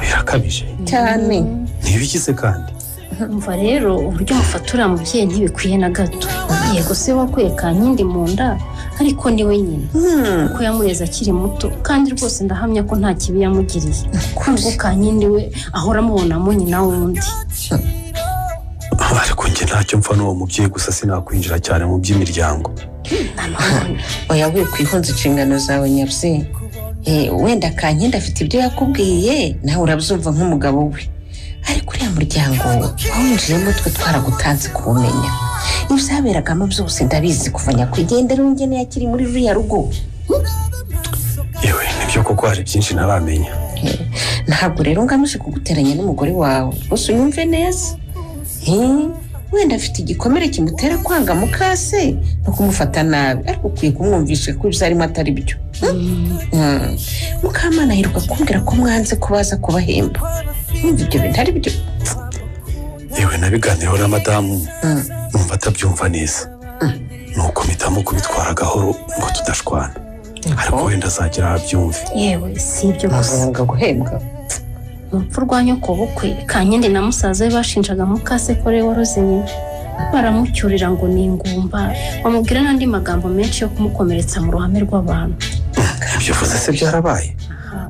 Birakabije cyane. Ntibikize kandi. Umva rero uburyo mufata uriya mubyeyi ntibikwiye na gato. Yego se wakuye Kankindi mu nda ariko ni we nyina kuko yamureze akiri muto kandi rwose ndahamya ko nta kibi yamugiriye. Kuko Kankindi we ahora amubonamo nyina wundi. Ariko njye ntacyo mpfa n'uwo mubyeyi gusa sinakwinjira cyane mu by'imiryango. Oya we kwihunza inshingano zawe nyabyeyi. Wenda Kankindi afite ibyo yakubwiye nawe urabyumva nk'umugabo we. Ariko uriya muryango wawinjiyemo twe twaragutanze kuwumenya. Ibyaberagamo byose ndabizi kuva nyakwigendera w'ingene yakiri muri ruriya rugo. Yewe nibyo koko hari byinshi ntaramenya. Ntabwo rero ngamije kuguteranya n'umugore wawe gusa unyumve neza. Wenda afite igikomere kimutera kwanga mukase no kumufata nabi ariko ukwiye kumwumvisha ko ibyo arimo atari byo. Mukamana aheruka kumbwira ko mwanze kubaza kubahemba. Numva ibyo bintu ari byo. Yewe nabiganireho na madamu numva atabyumva neza. Nuko mpitamo kubitwara gahoro ngo tudashwana. Ariko wenda azagera abyumve. Yewe si ibyo gusa. Guhembwa. Mu rupfu rwa nyokobukwe Kankindi na musaza we bashinjaga mukase ko ari we waroze nyina. Baramucyurira ngo ni ingumba, bamubwira n'andi magambo menshi yo kumukomeretsa mu ruhame rw'abantu. Ibyo uvuze se byarabaye?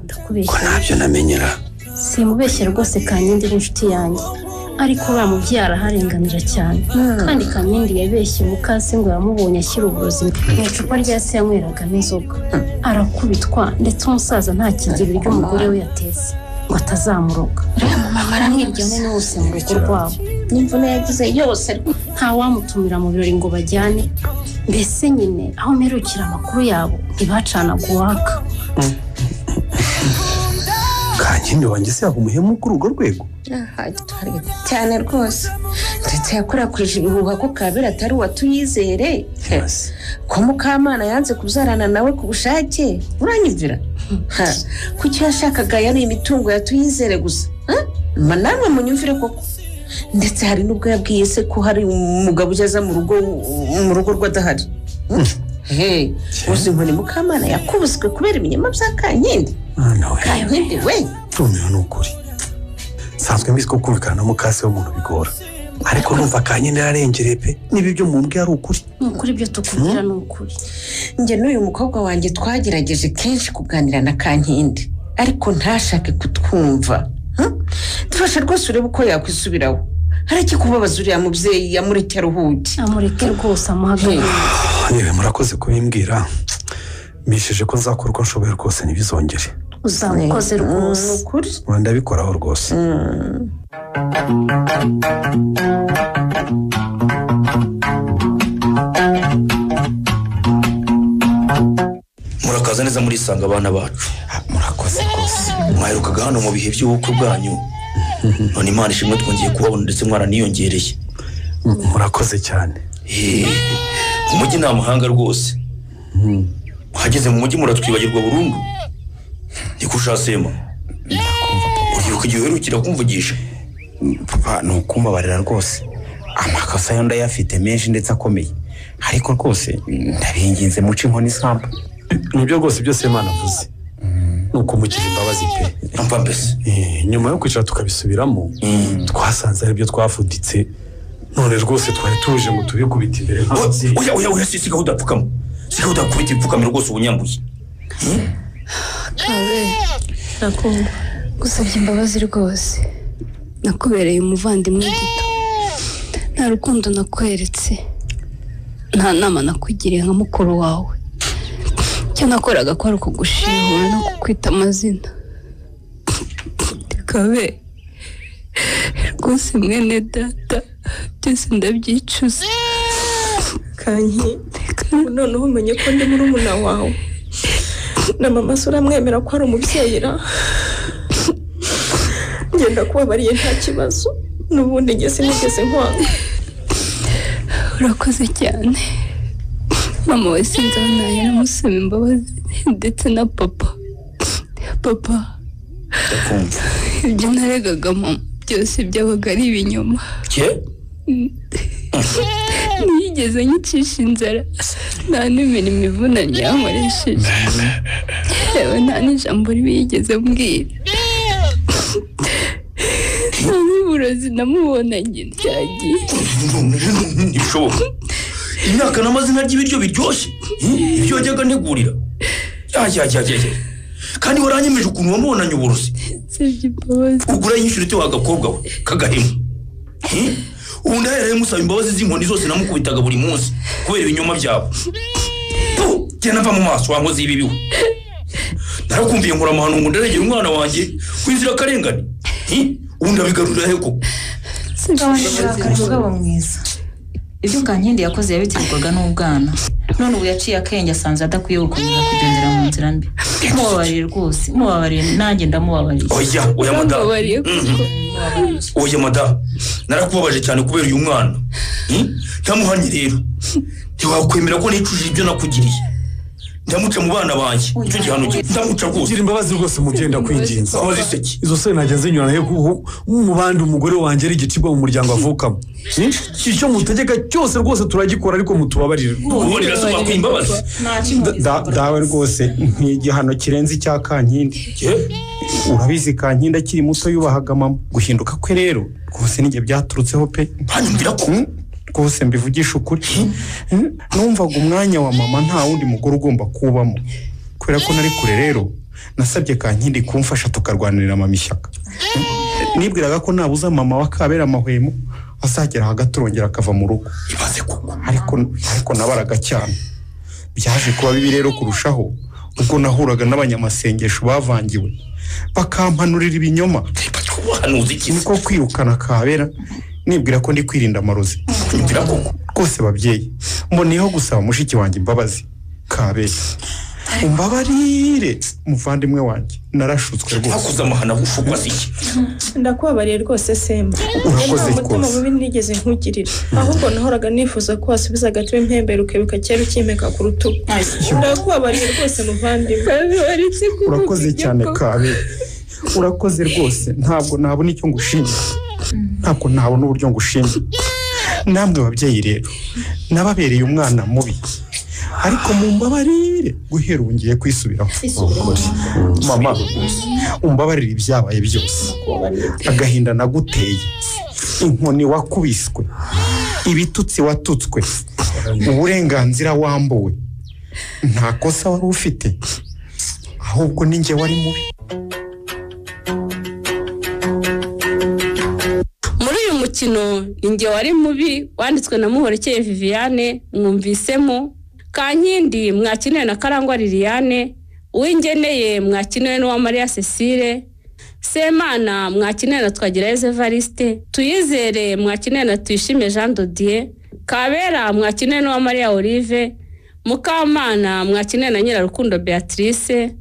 Ndakubeshya. Ko ntabyo namenyera. Simubeshye rwose Kankindi ni inshuti yanjye. Ariko uriya mubyeyi araharenganira cyane. Kandi Kankindi yabeshye mukase ngo yamubonye ashyira uburozi mu icupa rya se yanyweragamo inzoga. Arakubitwa ndetse umusaza ntakirya ibiryo umugore we yatetse ngo atazamuroga. Aramwiryane n'uwose mu rugo rwabo. N'imvune yagize yose ntawamutumira mu birori ngo bajyane. Mbese nyine aho mperukira amakuru yabo ntibacanaga uwaka. Kankindi wanjye se yaba umuhemu kuri urwo rwego? Cyane rwose. Ndetse yakwirakwije ibihuha ko Kabera atari uwa Tuyizere. Ko Mukamana yanze kubyarana nawe ku bushake. Uranyumvira? Kuki yashakaga yari imitungo ya Tuyizere gusa? Namwe munyumvire koko. Ndetse hari n'ubwo yabwiye se ko hari umugabo ugeze mu rugo rw'adahari. Uzi inkoni Mukamana yakubiswe kubera ibinyoma bya Kankindi. Kankindi we. Ntumiwe ni ukuri. Nsanzwe mbizi ko kumvikana na mukase w'umuntu bigora. Ariko numva Kankindi yararengereye pe. Niba ibyo mumbwiye ari ukuri. Ni ukuri ibyo tukubwira ni ukuri. Njye n'uyu mukobwa wanjye twagerageje kenshi kuganira na Kankindi ariko ntashake kutwumva. Dufashe rwose urebe uko yakwisubiraho. Hareke kubabaza uriya mubyeyi amureke aruhuke. Amureke rwose amuhagarike. Yewe murakoze kubimbwira. Mbisheje ko nzakora uko nshoboye rwose ntibizongere. Uzakoze rwose. Ndabikoraho rwose. Murakaza neza murisanga abana bacu. Murakoze rwose. Mwaherukaga hano mu bihe by'ubukwe bwanyu. None Imana ishimwe twongeye kubabona ndetse mwaraniyongereye. Murakoze cyane. Umujyi ni amahanga rwose. Uhageze mu mujyi muratwibagirwa burundu. Niko ushasema. Uribuka igihe uherukira kumvugisha? Papa ni ukumbabarira rwose. Amakosa yo ndayafite menshi ndetse akomeye. Ariko rwose ndabinginze muce inkoni isamba. Nibyo rwose byose Imana avuze. Nuko mugira imbabazi pe. Mva mbese. Nyuma yo kwicara tukabisubiramo twasanze ari byo twafuditse. None rwose twari tuje ngo tubikubite imbere nk'ababyeyi. Oya oya oya siga udapfukama. Siga udakubita ipfukamiro rwose ubunyambuye. Kabe ndakumva gusabye imbabazi rwose. Nakubereye umuvandimwe gito. Nta rukundo nakweretse, nta nama nakugiriye nka mukuru wawe. Icyo nakoraga kwari ukugushihura no kukwita amazina. Kabe rwose mwene data, byose ndabyicuza. Kanki, noneho umenye ko ndi murumuna wawe na mama se uramwemera ko ari umubyeyi ra? Ngenda kubabariye nta kibazo, n'ubundi njye sinigeze nkwanga. Urakoze cyane mama we, sinzi aho nahera musaba imbabazi ndetse na papa. Papa, ibyo naregaga mama byose byabaga ari ibinyoma. Ntiyigeze nyicisha inzara, nta n'imirimo ivunanye yankoresheje, yewe nta n'ijambo ribi yigeze mbwira. Nta n'uburozi namubonanye byagiye. Ntibishoboka. Imyaka n'amazina ry'ibiryo biryoshye, ibyo wajyaga ntegurira. Kandi waranyemeje ukuntu wamubonanye uburozi. Ugura yishyura ute wa gakobwa we kagahemu? Ubu ndahereye musaba imbabazi z'inkoni zose namukubitaga buri munsi kubera ibinyoma byabo. Genda mva mu maso wankoze ibi biwe. Narakumviye nkora amahano ngo ndaregera umwana wanjye w'inzirakarengane. Ubu ndabigarurira he koko? Mugabo mwiza, ibyo Kankindi yakoze yabiterwaga n'ubwana, none ubu yaciye akenge asanze adakwiye gukomeza kugendera mu nzira mbi. Mubabarire rwose, mubabarire, nanjye ndamubabariye. Oya, oya madamu. Oya madamu, narakubabaje cyane kubera uyu mwana. Ntamuhanye rero, ntiwakwemera ko nicujije ibyo nakugiriye. Ndamuca mu bana banjye, icyo gihano ndamuca rwose. Gira imbabazi rwose mugenda kwinginza. Imbabazi seki. Izo se najya zinyurana he kuko mu bandi umugore wanjye ari igicibwa mu muryango avukamo. Icyo mutegeka cyose rwose turagikora ariko mutubabarire. Ubundi rasaba kwimbabazi. Dawe rwose nk'igihano kirenze icya Kankindi. Urabizi Kankindi akiri muto yubahaga mama. Guhinduka kwe rero rwose nijye byaturutseho pe. Hanyumvira ko rwose mbivugisha ukuri. Numvaga umwanya wa mama nta wundi mugore ugomba kubamo. Kubera ko nari kure rero nasabye Kankindi kumfasha tukarwanirira mama ishyaka. Nibwiraga ko nabuza mama wa Kabera amahwemo azagera hagati urongera akava mu rugo. Ariko nabaraga cyane. Byaje kuba bibi rero kurushaho ubwo nahuraga n'abanyamasengesho bavangiwe bakampanurira ibinyoma. Niko kwirukana Kabera nibwira ko ndi kwirinda amarozi. Rwose babyeyi, mboneyeho gusaba mushiki wanjye imbabazi. Kabera, umbabarire muvandimwe wanjye, narashutswe rwose. Hakuza amahana gushukwa siki. Ndakubabariye rwose Semba. Urakoze rwose. Umutima mubi nigeze nkugirira, ahubwo nahoraga nifuza ko wasubiza agati w'impembero ukebuka kera ukimeka ku rutugu. Ndakubabariye rwose muvandimwe. Urakoze cyane Kabera, urakoze rwose. Ntabwo nabona icyo ngushimira, ntabwo nabona uburyo ngushimira. Namwe babyeyi rero nababereye umwana mubi, ariko mumbabarire guhera ubu ngiye kwisubiraho. Mama, umbabarire ibyabaye byose, agahinda naguteye, inkoni wakubiswe, ibitutsi watutswe, uburenganzira wambuwe. Nta kosa wari ufite, ahubwo ninjye wari mubi. Mukino ninjye wari mubi wanditswe na Muhorekeye Viviane, mwumvisemo Kankindi mwakinewe na Karangwa Liliane, Uwingeneye mwakinewe n'uwa Maria Cecile, Semana mwakinewe na Twagirayezu Evariste, Tuyizere mwakinewe na Tuyishime Jean Dodier, Kabera mwakinewe n'uwa Maria Olive, Mukamana mwakinewe na Nyirarukundo Beatrice,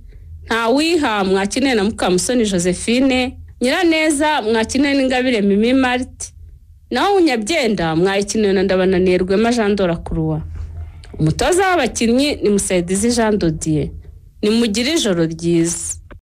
Ntawiha mwakinewe na Mukamusoni Josephine, Nyiraneza mwakinewe n'Ingabire Mimi Marti, naho Munyabyenda mwayikinewe na Ndabananiye Rwema Jean Dora Croix. Umutoza w'abakinnyi ni Musaidizi Jean Dodier. Nimugire ijoro ryiza.